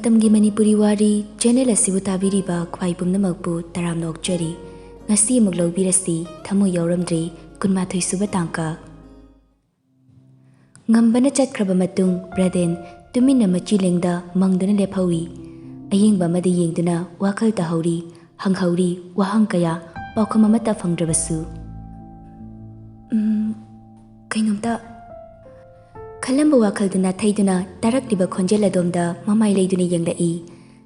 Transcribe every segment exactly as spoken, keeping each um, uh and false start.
ꯃꯇꯝꯒꯤ ꯃꯅꯤꯄꯨꯔꯤ ꯋꯥꯔꯤ ꯆꯦꯅꯦꯜ ꯑꯁꯤꯕꯨ ꯇꯥꯕꯤꯔꯤꯕ ꯈ꯭ꯋꯥꯏ ꯄꯨꯝꯅꯃꯛꯄꯨ ꯇꯔꯥꯝꯅ ꯑꯣꯛꯆꯔꯤ꯫ ꯉꯁꯤ ꯑꯃꯨꯛ ꯂꯧꯕꯤꯔꯁꯤ, ꯊꯃꯣꯏ ꯌꯥꯎꯔꯝꯗ꯭ꯔꯦ, ꯀꯨꯟꯃꯥꯊꯣꯏ ꯁꯨꯕ ꯇꯥꯡꯀꯛ꯫ ꯉꯝꯕꯅ ꯆꯠꯈ꯭ꯔꯕ ꯃꯇꯨꯡ ꯕ꯭ꯔꯗꯦꯟ ꯇꯨꯃꯤꯟꯅ ꯃꯆꯤ ꯂꯦꯡꯗ ꯃꯪꯗꯨꯅ ꯂꯦꯞꯍꯧꯔꯤ꯫ ꯑꯌꯦꯡꯕ ꯑꯃꯗ ꯌꯦꯡꯗꯨꯅ ꯋꯥꯈꯜ ꯇꯥꯍꯧꯔꯤ, ꯍꯪꯍꯧꯔꯤ ꯋꯥꯍꯪ ꯀꯌꯥ, ꯄꯥꯎꯈꯨꯝ ꯑꯃꯠꯇ ꯐꯪꯗ꯭ꯔꯕꯁꯨ꯫ "ꯎꯝ, ꯀꯩꯅꯣꯝꯇ" ꯈꯜꯂꯝꯕ ꯋꯥꯈꯜꯗꯨ ꯅꯥꯊꯩꯗꯨꯅ ꯇꯥꯔꯛꯂꯤꯕ ꯈꯣꯟꯖꯦꯜ ꯑꯗꯣꯝꯗ ꯃꯃꯥꯏ ꯂꯩꯗꯨꯅ ꯌꯦꯡꯂꯛꯏ꯫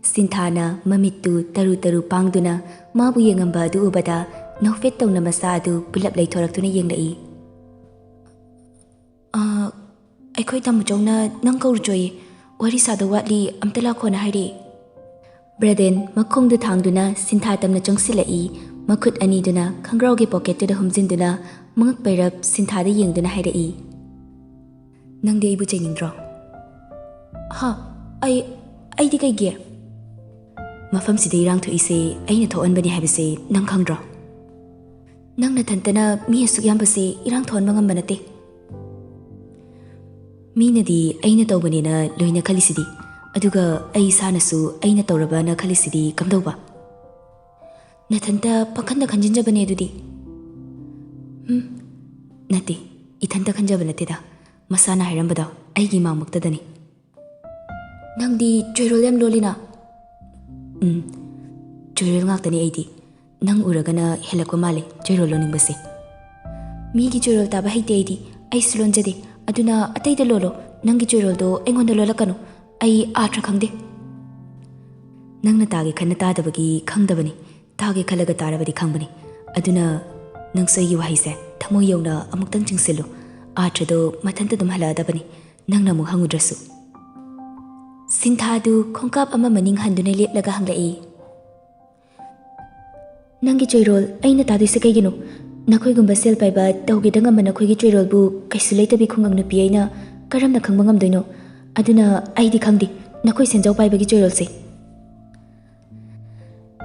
ꯁꯤꯟꯊꯥꯅ ꯃꯃꯤꯠꯇꯨ ꯇꯔꯨ ꯇꯔꯨ ꯄꯥꯡꯗꯨꯅ ꯃꯥꯕꯨ ꯌꯦꯡꯉꯝꯕ ꯑꯗꯨ ꯎꯕꯗ ꯅꯣꯛꯐꯦꯠ ꯇꯧꯅ ꯃꯁꯥ ꯑꯗꯨ ꯄꯨꯂꯞ ꯂꯩꯊꯣꯔꯛꯇꯨꯅ ꯌꯦꯡꯂꯛꯏ꯫ "ꯑ, ꯑꯩꯈꯣꯏ ꯇꯥꯃꯣꯆꯧꯅ ꯅꯪ ꯀꯧꯔꯨꯆꯣꯌꯦ, ꯋꯥꯔꯤ ꯁꯥꯗꯧ ꯋꯥꯠꯂꯤ, ꯑꯝꯇ ꯂꯥꯛꯈꯣꯅ ꯍꯥꯏꯔꯛꯑꯦ꯫" ꯕ꯭ꯔꯗꯦꯟ ꯃꯈꯣꯡꯗꯨ ꯊꯥꯡꯗꯨꯅ ꯁꯤꯟꯊꯥ ꯇꯝꯅ ꯆꯪꯁꯤꯜꯂꯛꯏ꯫ ꯃꯈꯨꯠ ꯑꯅꯤꯗꯨꯅ ꯈꯪꯒ꯭ꯔꯥꯎꯒꯤ ꯄꯣꯀꯦꯠꯇꯨꯗ ꯍꯨꯝꯖꯤꯟꯗꯨꯅ ꯃꯉꯛ ꯄꯩꯔꯞ ꯁꯤꯟꯊꯥꯗ ꯌꯦꯡꯗꯨꯅ ꯍꯥꯏꯔꯛꯏ, "ꯅꯪꯗꯤ ꯑꯩꯕꯨ ꯆꯩꯅꯤꯡꯗ꯭ꯔꯣ?" "ꯍꯥ? ꯑꯩ, ꯑꯩꯗꯤ ꯀꯩꯒꯤ?" "ꯃꯐꯝꯁꯤꯗ ꯏꯔꯥꯡ ꯊꯣꯛꯏꯁꯦ ꯑꯩꯅ ꯊꯣꯛꯍꯟꯕꯅꯤ ꯍꯥꯏꯕꯁꯦ ꯅꯪ ꯈꯪꯗ꯭ꯔꯣ?" "ꯅꯪ ꯅꯊꯟꯇꯅ ꯃꯤ ꯑꯁꯨꯛ ꯌꯥꯝꯕꯁꯦ ꯏꯔꯥꯡ ꯊꯣꯛꯍꯟꯕ ꯉꯝꯕ ꯅꯠꯇꯦ꯫" "ꯃꯤꯅꯗꯤ ꯑꯩꯅ ꯇꯧꯕꯅꯦꯅ ꯂꯣꯏꯅ ꯈꯜꯂꯤꯁꯤꯗꯤ, ꯑꯗꯨꯒ ꯑꯩ ꯏꯁꯥꯅꯁꯨ ꯑꯩꯅ ꯇꯧꯔꯕꯅ ꯈꯜꯂꯤꯁꯤꯗꯤ ꯀꯝꯗꯧꯕ?" "ꯅꯊꯟꯇ ꯄꯪꯈꯟꯗ ꯈꯟꯖꯤꯟꯖꯕꯅꯦ ꯑꯗꯨꯗꯤ꯫" "ꯎꯝ, ꯅꯠꯇꯦ, ꯏꯊꯟꯇ ꯈꯟꯖꯕ ꯅꯠꯇꯦꯗ, ꯃꯁꯥꯅ ꯍꯥꯏꯔꯝꯕꯗꯣ ꯑꯩꯒꯤ ꯃꯥꯡꯃꯛꯇꯗꯅꯤ꯫" "ꯅꯪꯗꯤ ꯆꯣꯏꯔꯣꯜ ꯌꯥꯝ ꯂꯣꯜꯂꯤꯅ꯫" "ꯎꯝ, ꯆꯣꯏꯔꯣꯜ ꯉꯥꯛꯇꯅꯤ ꯑꯩꯗꯤ꯫ ꯅꯪ ꯎꯔꯒꯅ ꯍꯦꯜꯂꯛꯄ ꯃꯥꯜꯂꯦ ꯆꯣꯏꯔꯣꯜ ꯂꯣꯟꯅꯤꯡꯕꯁꯦ꯫" "ꯃꯤꯒꯤ ꯆꯣꯏꯔꯣꯜ ꯇꯥꯕ ꯍꯩꯇꯦ ꯑꯩꯗꯤ, ꯑꯩꯁꯨ ꯂꯣꯟꯖꯗꯦ꯫ ꯑꯗꯨꯅ ꯑꯇꯩꯗ ꯂꯣꯜꯂꯣ, ꯅꯪꯒꯤ ꯆꯣꯏꯔꯣꯜꯗꯣ ꯑꯩꯉꯣꯟꯗ ꯂꯣꯜꯂꯛꯀꯅꯨ꯫ ꯑꯩ ꯑꯥꯔꯊ ꯈꯪꯗꯦ꯫" "ꯅꯪꯅ ꯇꯥꯒꯦ ꯈꯟꯅ ꯇꯥꯗꯕꯒꯤ ꯈꯪꯗꯕꯅꯤ, ꯇꯥꯒꯦ ꯈꯜꯂꯒ ꯇꯥꯔꯕꯗꯤ ꯈꯪꯕꯅꯤ꯫ ꯑꯗꯨꯅ ꯅꯪꯁꯨ ꯑꯩꯒꯤ ꯋꯥꯍꯩꯁꯦ ꯊꯃꯣꯏ ꯌꯧꯅ ꯑꯃꯨꯛꯇꯪ ꯆꯤꯡꯁꯤꯜꯂꯨ, ꯑꯥꯔꯊꯗꯣ ꯃꯊꯟꯇ ꯑꯗꯨꯝ ꯍꯜꯂꯛꯑꯗꯕꯅꯤ, ꯅꯪꯅ ꯑꯃꯨꯛ ꯍꯪꯉꯨꯗ꯭ꯔꯁꯨ꯫" ꯁꯤꯟꯊꯥꯗꯨ ꯈꯣꯡꯀꯥꯞ ꯑꯃ ꯃꯅꯤꯡ ꯍꯟꯗꯨꯅ ꯂꯦꯞꯂꯒ ꯍꯪꯂꯛꯏ, "ꯅꯪꯒꯤ ꯆꯣꯏꯔꯣꯜ ꯑꯩꯅ ꯇꯥꯗꯣꯏꯁꯦ ꯀꯩꯒꯤꯅꯣ? ꯅꯈꯣꯏꯒꯨꯝꯕ ꯁꯦꯜ ꯄꯥꯏꯕ ꯇꯧꯒꯦꯗ ꯉꯝꯕ ꯅꯈꯣꯏꯒꯤ ꯆꯣꯏꯔꯣꯜꯕꯨ ꯀꯩꯁꯨ ꯂꯩꯇꯕꯤ ꯈꯨꯡꯒꯪ ꯅꯨꯄꯤ ꯑꯩꯅ ꯀꯔꯝꯅ ꯈꯪꯕ ꯉꯝꯗꯣꯏꯅꯣ? ꯑꯗꯨꯅ ꯑꯩꯗꯤ ꯈꯪꯗꯦ ꯅꯈꯣꯏ ꯁꯦꯟꯖꯥꯎ ꯄꯥꯏꯕꯒꯤ ꯆꯣꯏꯔꯣꯜꯁꯦ꯫"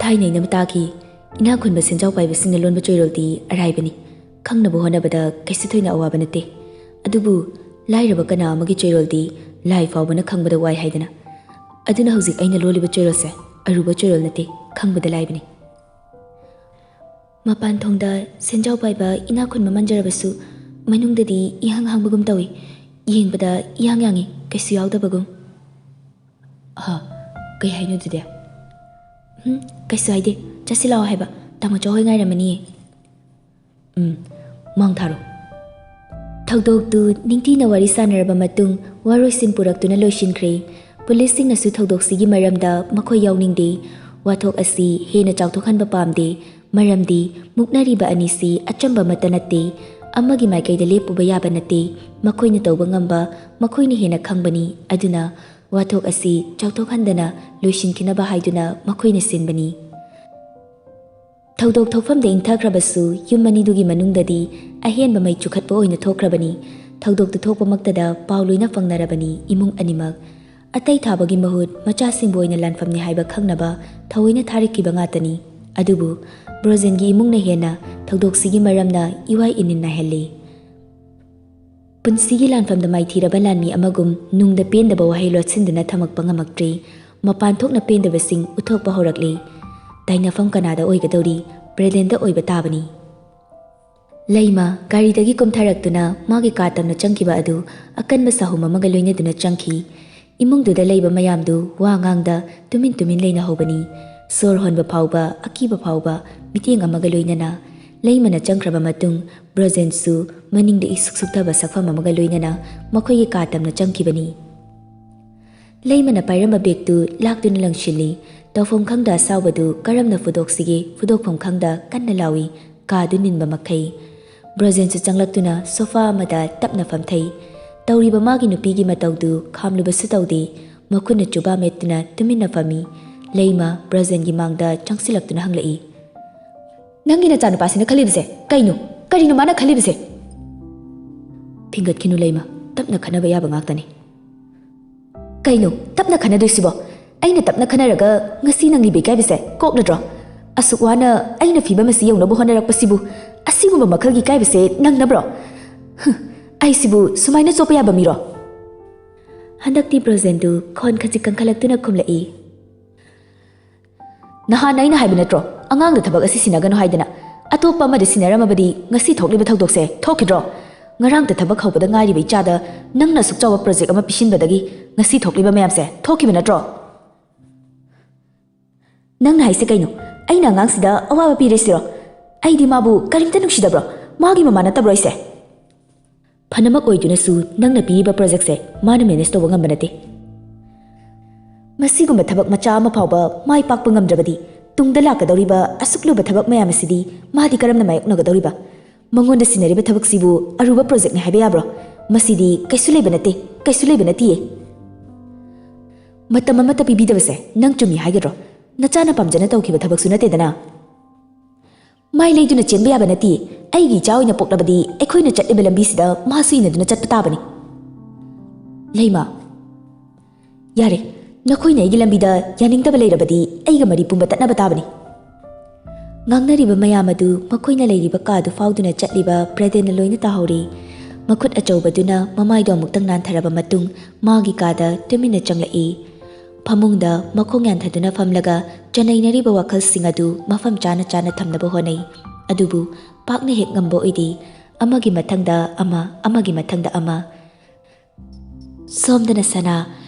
ꯊꯥꯏꯅ ꯑꯩꯅ ꯇꯥꯈꯤ, ꯏꯅꯥꯛ ꯈꯨꯟꯕ ꯁꯦꯟꯖꯥꯎ ꯄꯥꯏꯕꯁꯤꯡꯅ ꯂꯣꯟꯕ ꯆꯣꯏꯔꯣꯜꯗꯤ ꯑꯔꯥꯏꯕꯅꯤ, ꯈꯪꯅꯕ ꯍꯣꯠꯅꯕꯗ ꯀꯩꯁꯨ ꯊꯣꯏꯅ ꯑꯋꯥꯕ ꯅꯠꯇꯦ꯫ ꯑꯗꯨꯕꯨ ꯂꯥꯏꯔꯕ ꯀꯅꯥ ꯑꯃꯒꯤ ꯆꯣꯏꯔꯣꯜꯗꯤ ꯂꯥꯏ ꯐꯥꯎꯕꯅ ꯈꯪꯕꯗ ꯋꯥꯏ ꯍꯥꯏꯗꯅ꯫ ꯑꯗꯨꯅ ꯍꯧꯖꯤꯛ ꯑꯩꯅ ꯂꯣꯜꯂꯤꯕ ꯆꯣꯏꯔꯣꯜꯁꯦ ꯑꯔꯨꯕ ꯆꯣꯏꯔꯣꯜ ꯅꯠꯇꯦ, ꯈꯪꯕꯗ ꯂꯥꯏꯕꯅꯤ꯫ ꯃꯄꯥꯟ ꯊꯣꯡꯗ ꯁꯦꯟꯖꯥꯎ ꯄꯥꯏꯕ ꯏꯅꯥꯛ ꯈꯨꯟꯕ ꯃꯟꯖꯔꯕꯁꯨ, ꯃꯅꯨꯡꯗꯗꯤ ꯏꯍꯥꯡ ꯍꯥꯡꯕꯒꯨꯝ ꯇꯧꯏ꯫ ꯌꯦꯡꯕꯗ ꯏꯌꯥꯡ ꯌꯥꯡꯏ, ꯀꯩꯁꯨ ꯌꯥꯎꯗꯕꯒꯨꯝ꯫ ꯑꯍ, ꯀꯩ ꯍꯥꯏꯅꯣ ꯑꯗꯨꯗꯤ? ꯎꯝ, ꯀꯩꯁꯨ ꯍꯥꯏꯗꯦ꯫ ꯆꯠꯁꯤ ꯂꯥꯛꯑꯣ ꯍꯥꯏꯕ꯫ ꯇꯥꯃꯣꯆꯧ ꯍꯣꯏ ꯉꯥꯏꯔꯝꯃꯅꯤꯌꯦ꯫ ꯎꯝ, ꯃꯥꯡ ꯊꯥꯔꯣ꯫ ꯊꯧꯗꯣꯛꯇꯨ ꯅꯤꯡꯊꯤꯅ ꯋꯥꯔꯤ ꯁꯥꯟꯅꯔꯕ ꯃꯇꯨꯡ ꯋꯥꯔꯣꯏꯁꯤꯟ ꯄꯨꯔꯛꯇꯨꯅ ꯂꯣꯏꯁꯤꯟꯈ꯭ꯔꯦ꯫ ꯄꯨꯂꯤꯁꯁꯤꯡꯅꯁꯨ ꯊꯧꯗꯣꯛꯁꯤꯒꯤ ꯃꯔꯝꯗ ꯃꯈꯣꯏ ꯌꯥꯎꯅꯤꯡꯗꯦ꯫ ꯋꯥꯊꯣꯛ ꯑꯁꯤ ꯍꯦꯟꯅ ꯆꯥꯎꯊꯣꯛꯍꯟꯕ ꯄꯥꯝꯗꯦ꯫ ꯃꯔꯝꯗꯤ ꯃꯨꯛꯅꯔꯤꯕ ꯑꯅꯤꯁꯤ ꯑꯆꯝꯕ ꯑꯃꯠꯇ ꯅꯠꯇꯦ꯫ ꯑꯃꯒꯤ ꯃꯥꯏꯀꯩꯗ ꯂꯦꯞꯄꯨꯕ ꯌꯥꯕ ꯅꯠꯇꯦ꯫ ꯃꯈꯣꯏꯅ ꯇꯧꯕ ꯉꯝꯕ ꯃꯈꯣꯏꯅ ꯍꯦꯟꯅ ꯈꯪꯕꯅꯤ꯫ ꯑꯗꯨꯅ ꯋꯥꯊꯣꯛ ꯑꯁꯤ ꯆꯥꯎꯊꯣꯛꯍꯟꯗꯅ ꯂꯣꯏꯁꯤꯟꯈꯤꯅꯕ ꯍꯥꯏꯗꯨꯅ ꯃꯈꯣꯏꯅ ꯁꯤꯟꯕꯅꯤ꯫ ꯊꯧꯗꯣꯛ ꯊꯣꯛꯐꯝꯗ ꯏꯪꯊꯈ꯭ꯔꯕꯁꯨ ꯌꯨꯝ ꯑꯅꯤꯗꯨꯒꯤ ꯃꯅꯨꯡꯗꯗꯤ ꯑꯍꯦꯟꯕ ꯃꯩ ꯆꯨꯈꯠꯄ ꯑꯣꯏꯅ ꯊꯣꯛꯈ꯭ꯔꯕꯅꯤ꯫ ꯊꯧꯗꯣꯛꯇꯨ ꯊꯣꯛꯄꯃꯛꯇꯗ ꯄꯥꯎ ꯂꯣꯏꯅ ꯐꯪꯅꯔꯕꯅꯤ ꯏꯃꯨꯡ ꯑꯅꯤꯃꯛ꯫ ꯑꯇꯩ ꯊꯥꯕꯒꯤ ꯃꯍꯨꯠ ꯃꯆꯥꯁꯤꯡꯕꯨ ꯑꯣꯏꯅ ꯂꯥꯟꯐꯝꯅꯤ ꯍꯥꯏꯕ ꯈꯪꯅꯕ ꯊꯑꯣꯏꯅ ꯊꯥꯔꯛꯈꯤꯕ ꯉꯥꯛꯇꯅꯤ꯫ ꯑꯗꯨꯕꯨ ꯕ꯭ꯔꯣꯖꯦꯟꯒꯤ ꯏꯃꯨꯡꯅ ꯍꯦꯟꯅ ꯊꯧꯗꯣꯛꯁꯤꯒꯤ ꯃꯔꯝꯅ ꯏꯋꯥꯏ ꯏꯅꯤꯟ ꯅꯥꯏꯍꯜꯂꯤ꯫ ꯄꯨꯟꯁꯤꯒꯤ ꯂꯥꯟꯐꯝꯗ ꯃꯥꯏꯊꯤꯔꯕ ꯂꯥꯟꯃꯤ ꯑꯃꯒꯨꯝ ꯅꯨꯡꯗ ꯄꯦꯟꯗꯕ ꯋꯥꯍꯩ ꯂꯣꯠꯁꯤꯟꯗꯨꯅ ꯊꯝꯃꯛꯄ ꯉꯝꯃꯛꯇ꯭ꯔꯦ꯫ ꯃꯄꯥꯟ ꯊꯣꯛꯅ ꯄꯦꯟꯗꯕꯁꯤꯡ ꯎꯠꯊꯣꯛꯄ ꯍꯧꯔꯛꯂꯦ꯫ ꯇꯥꯏꯅꯐꯝ ꯀꯅꯥꯗ ꯑꯣꯏꯒꯗꯧꯔꯤ? ꯕ꯭ꯔꯦꯗꯦꯟꯗ ꯑꯣꯏꯕ ꯇꯥꯕꯅꯤ꯫ ꯂꯩꯃ ꯒꯥꯔꯤꯗꯒꯤ ꯀꯨꯝꯊꯔꯛꯇꯨꯅ ꯃꯥꯒꯤ ꯀꯥ ꯇꯝꯅ ꯆꯪꯈꯤꯕ ꯑꯗꯨ ꯑꯀꯟꯕ ꯁꯥꯍꯨꯝ ꯑꯃꯒ ꯂꯣꯏꯅꯗꯨꯅ ꯆꯪꯈꯤ꯫ ꯏꯃꯨꯡꯗꯨꯗ ꯂꯩꯕ ꯃꯌꯥꯝꯗꯨ ꯋꯥ ꯉꯥꯡꯗ ꯇꯨꯃꯤꯟ ꯇꯨꯃꯤꯟ ꯂꯩꯅꯍꯧꯕꯅꯤ꯫ ꯁꯣꯔ ꯍꯣꯟꯕ ꯐꯥꯎꯕ, ꯑꯀꯤꯕ ꯐꯥꯎꯕ ꯃꯤꯠꯌꯦꯡ ꯑꯃꯒ ꯂꯣꯏꯅꯅ꯫ ꯂꯩꯃꯅ ꯆꯪꯈ꯭ꯔꯕ ꯃꯇꯨꯡ ꯕ꯭ꯔꯣꯖꯦꯟꯁꯨ ꯃꯅꯤꯡꯗ ꯏꯁꯨꯛ ꯁꯨꯛꯊꯕ ꯁꯛꯐꯝ ꯑꯃꯒ ꯂꯣꯏꯅꯅ ꯃꯈꯣꯏꯒꯤ ꯀꯥ ꯇꯝꯅ ꯆꯪꯈꯤꯕꯅꯤ꯫ ꯂꯩꯃꯅ ꯄꯥꯏꯔꯝꯕ ꯕꯦꯒꯇꯨ ꯂꯥꯛꯇꯨꯅ ꯂꯪꯁꯤꯜꯂꯤ꯫ ꯇꯧꯐꯝ ꯈꯪꯗ ꯑꯁꯥꯎꯕꯗꯨ ꯀꯔꯝꯅ ꯐꯨꯗꯣꯛꯁꯤꯒꯦ, ꯐꯨꯗꯣꯛꯐꯝ ꯈꯪꯗ ꯀꯟꯅ ꯂꯥꯎꯏ, ꯀꯥꯗꯨ ꯅꯤꯟꯕ ꯃꯈꯩ꯫ ꯕ꯭ꯔꯣꯖꯦꯟꯁꯨ ꯆꯪꯂꯛꯇꯨꯅ ꯁꯣꯐꯥ ꯑꯃꯗ ꯇꯞꯅ ꯐꯝꯊꯩ꯫ ꯇꯧꯔꯤꯕ ꯃꯥꯒꯤ ꯅꯨꯄꯤꯒꯤ ꯃꯇꯧꯗꯨ ꯈꯥꯝꯂꯨꯕꯁꯨ ꯇꯧꯗꯦ꯫ ꯃꯈꯨꯠꯅ ꯆꯨꯕꯥ ꯃꯦꯠꯇꯨꯅ ꯇꯨꯃꯤꯟꯅ ꯐꯝꯃꯤ꯫ ꯂꯩꯃ ꯕ꯭ꯔꯣꯖꯦꯟꯒꯤ ꯃꯥꯡꯗ ꯆꯪꯁꯤꯜꯂꯛꯇꯨꯅ ꯍꯪꯂꯛꯏ, "ꯅꯪꯒꯤ ꯅꯆꯥꯅꯨꯄꯥꯁꯤꯅ ꯈꯜꯂꯤꯕꯁꯦ ꯀꯩꯅꯣ? ꯀꯔꯤꯅꯣ ꯃꯥꯅ ꯈꯜꯂꯤꯕꯁꯦ?" "ꯐꯤꯡꯒꯠꯈꯤꯅꯨ ꯂꯩꯃ, ꯇꯞꯅ ꯈꯟꯅꯕ ꯌꯥꯕ ꯉꯥꯛꯇꯅꯤ꯫" "ꯀꯩꯅꯣ ꯇꯞꯅ ꯈꯟꯅꯗꯣꯏꯁꯤꯕꯣ? ꯑꯩꯅ ꯇꯞꯅ ꯈꯟꯅꯔꯒ ꯉꯁꯤ ꯅꯪꯂꯤꯕ ꯏꯀꯥꯏꯕꯁꯦ ꯀꯣꯛꯂꯗ꯭ꯔꯣ? ꯑꯁꯨꯛ ꯋꯥꯅ ꯑꯩꯅ ꯐꯤꯕꯝ ꯑꯁꯤ ꯌꯧꯅꯕ ꯍꯣꯠꯅꯔꯛꯄꯁꯤꯕꯨ ꯑꯁꯤꯒꯨꯝꯕ ꯃꯈꯜꯒꯤ ꯏꯀꯥꯏꯕꯁꯦ ꯅꯪꯅꯕ꯭ꯔꯣ? ꯍꯨꯝ, ꯑꯩꯁꯤꯕꯨ ꯁꯨꯃꯥꯏꯅ ꯆꯣꯞꯄ ꯌꯥꯕ ꯃꯤꯔꯣ?" ꯍꯟꯗꯛꯇꯤ ꯕ꯭ꯔꯣꯖꯦꯟꯗꯨ ꯈꯣꯟ ꯈꯖꯤꯛ ꯀꯟꯈꯠꯂꯛꯇꯨꯅ ꯈꯨꯝꯂꯛꯏ꯫ "ꯅꯍꯥꯟ ꯑꯩꯅ ꯍꯥꯏꯕ ꯅꯠꯇ꯭ꯔꯣ, ꯑꯉꯥꯡꯗ ꯊꯕꯛ ꯑꯁꯤ ꯁꯤꯟꯅꯒꯅꯨ ꯍꯥꯏꯗꯅ? ꯑꯇꯣꯞꯄ ꯑꯃꯗ ꯁꯤꯟꯅꯔꯝꯃꯕꯗꯤ ꯉꯁꯤ ꯊꯣꯛꯂꯤꯕ ꯊꯧꯗꯣꯛꯁꯦ ꯊꯣꯛꯈꯤꯗ꯭ꯔꯣ? ꯉꯔꯥꯡꯇ ꯊꯕꯛ ꯍꯧꯕꯗ ꯉꯥꯏꯔꯤꯕ ꯏꯆꯥꯗ ꯅꯪꯅ ꯑꯁꯨꯛ ꯆꯥꯎꯕ ꯄ꯭ꯔꯣꯖꯦꯛ ꯑꯃ ꯄꯤꯁꯤꯟꯕꯗꯒꯤ ꯉꯁꯤ ꯊꯣꯛꯂꯤꯕ ꯃꯌꯥꯝꯁꯦ ꯊꯣꯛꯈꯤꯕ ꯅꯠꯇ꯭ꯔꯣ?" "ꯅꯪꯅ ꯍꯥꯏꯁꯦ ꯀꯩꯅꯣ? ꯑꯩꯅ ꯑꯉꯥꯡꯁꯤꯗ ꯑꯋꯥꯕ ꯄꯤꯔꯤꯁꯤꯔꯣ? ꯑꯩꯗꯤ ꯃꯥꯕꯨ ꯀꯔꯤꯝꯇ ꯅꯨꯡꯁꯤꯗꯕ꯭ꯔꯣ? ꯃꯥꯒꯤ ꯃꯃꯥ ꯅꯠꯇꯕ꯭ꯔꯣ ꯑꯩꯁꯦ?" "ꯐꯅꯃꯛ ꯑꯣꯏꯗꯨꯅꯁꯨ ꯅꯪꯅ ꯄꯤꯔꯤꯕ ꯄ꯭ꯔꯣꯖꯦꯛꯁꯦ ꯃꯥꯅ ꯃꯦꯅꯦꯖ ꯇꯧꯕ ꯉꯝꯕ ꯅꯠꯇꯦ꯫ ꯃꯁꯤꯒꯨꯝꯕ ꯊꯕꯛ ꯃꯆꯥ ꯑꯃ ꯐꯥꯎꯕ ꯃꯥꯏ ꯄꯥꯛꯄ ꯉꯝꯗ꯭ꯔꯕꯗꯤ ꯇꯨꯡꯗ ꯂꯥꯛꯀꯗꯧꯔꯤꯕ ꯑꯁꯨꯛ ꯂꯨꯕ ꯊꯕꯛ ꯃꯌꯥꯝ ꯑꯁꯤꯗꯤ ꯃꯥꯗꯤ ꯀꯔꯝꯅ ꯃꯥꯌꯣꯛꯅꯒꯗꯧꯔꯤꯕ? ꯃꯉꯣꯟꯗ ꯁꯤꯟꯅꯔꯤꯕ ꯊꯕꯛꯁꯤꯕꯨ ꯑꯔꯨꯕ ꯄ꯭ꯔꯣꯖꯦꯛꯅꯤ ꯍꯥꯏꯕ ꯌꯥꯕ꯭ꯔꯣ? ꯃꯁꯤꯗꯤ ꯀꯩꯁꯨ ꯂꯩꯕ ꯅꯠꯇꯦ, ꯀꯩꯁꯨ ꯂꯩꯕ ꯅꯠꯇꯤꯌꯦ꯫ ꯃꯇꯝ ꯑꯃꯠꯇ ꯄꯤꯕꯤꯗꯕꯁꯦ ꯅꯪ ꯆꯨꯝꯃꯤ ꯍꯥꯏꯒꯗ꯭ꯔꯣ? ꯅꯆꯥꯅ ꯄꯥꯝꯖꯅ ꯇꯧꯈꯤꯕ ꯊꯕꯛꯁꯨ ꯅꯠꯇꯦꯗꯅ꯫ ꯃꯥꯏ ꯂꯩꯗꯨꯅ ꯆꯦꯟꯕ ꯌꯥꯕ ꯅꯠꯇꯤꯌꯦ꯫ ꯑꯩꯒꯤ ꯏꯆꯥ ꯑꯣꯏꯅ ꯄꯣꯛꯂꯕꯗꯤ ꯑꯩꯈꯣꯏꯅ ꯆꯠꯂꯤꯕ ꯂꯝꯕꯤꯁꯤꯗ ꯃꯥꯁꯨ ꯏꯟꯅꯗꯨꯅ ꯆꯠꯄ ꯇꯥꯕꯅꯤ꯫" "ꯂꯩꯃ, ꯌꯥꯔꯦ, ꯅꯈꯣꯏꯅ ꯑꯩꯒꯤ ꯂꯝꯕꯤꯗ ꯌꯥꯅꯤꯡꯗꯕ ꯂꯩꯔꯕꯗꯤ ꯑꯩꯒ ꯃꯔꯤ ꯄꯨꯝꯕ ꯇꯠꯅꯕ ꯇꯥꯕꯅꯤ꯫" ꯉꯥꯡꯅꯔꯤꯕ ꯃꯌꯥꯝ ꯑꯗꯨ ꯃꯈꯣꯏꯅ ꯂꯩꯔꯤꯕ ꯀꯥꯗꯨ ꯐꯥꯎꯗꯨꯅ ꯆꯠꯂꯤꯕ ꯕ꯭ꯔꯦꯗꯦꯟꯅ ꯂꯣꯏꯅ ꯇꯥꯍꯧꯔꯤ꯫ ꯃꯈꯨꯠ ꯑꯆꯧꯕꯗꯨꯅ ꯃꯃꯥꯏꯗꯣ ꯑꯃꯨꯛꯇꯪ ꯅꯥꯟꯊꯔꯕ ꯃꯇꯨꯡ ꯃꯥꯒꯤ ꯀꯥꯗ ꯇꯨꯃꯤꯟꯅ ꯆꯪꯂꯛꯏ꯫ ꯐꯃꯨꯡꯗ ꯃꯈꯣꯡ ꯌꯥꯟꯊꯗꯨꯅ ꯐꯝꯂꯒ ꯆꯅꯩꯅꯔꯤꯕ ꯋꯥꯈꯜꯁꯤꯡ ꯑꯗꯨ ꯃꯐꯝ ꯆꯥꯅ ꯆꯥꯅ ꯊꯝꯅꯕ ꯍꯣꯠꯅꯩ꯫ ꯑꯗꯨꯕꯨ ꯄꯥꯛꯅ ꯍꯦꯛ ꯉꯝꯕ ꯑꯣꯏꯗꯦ꯫ ꯑꯃꯒꯤ ꯃꯊꯪꯗ ꯑꯃ, ꯑꯃꯒꯤ ꯃꯊꯪꯗ ꯑꯃ꯫ ꯁꯣꯝꯗꯅ ꯁꯅꯥ,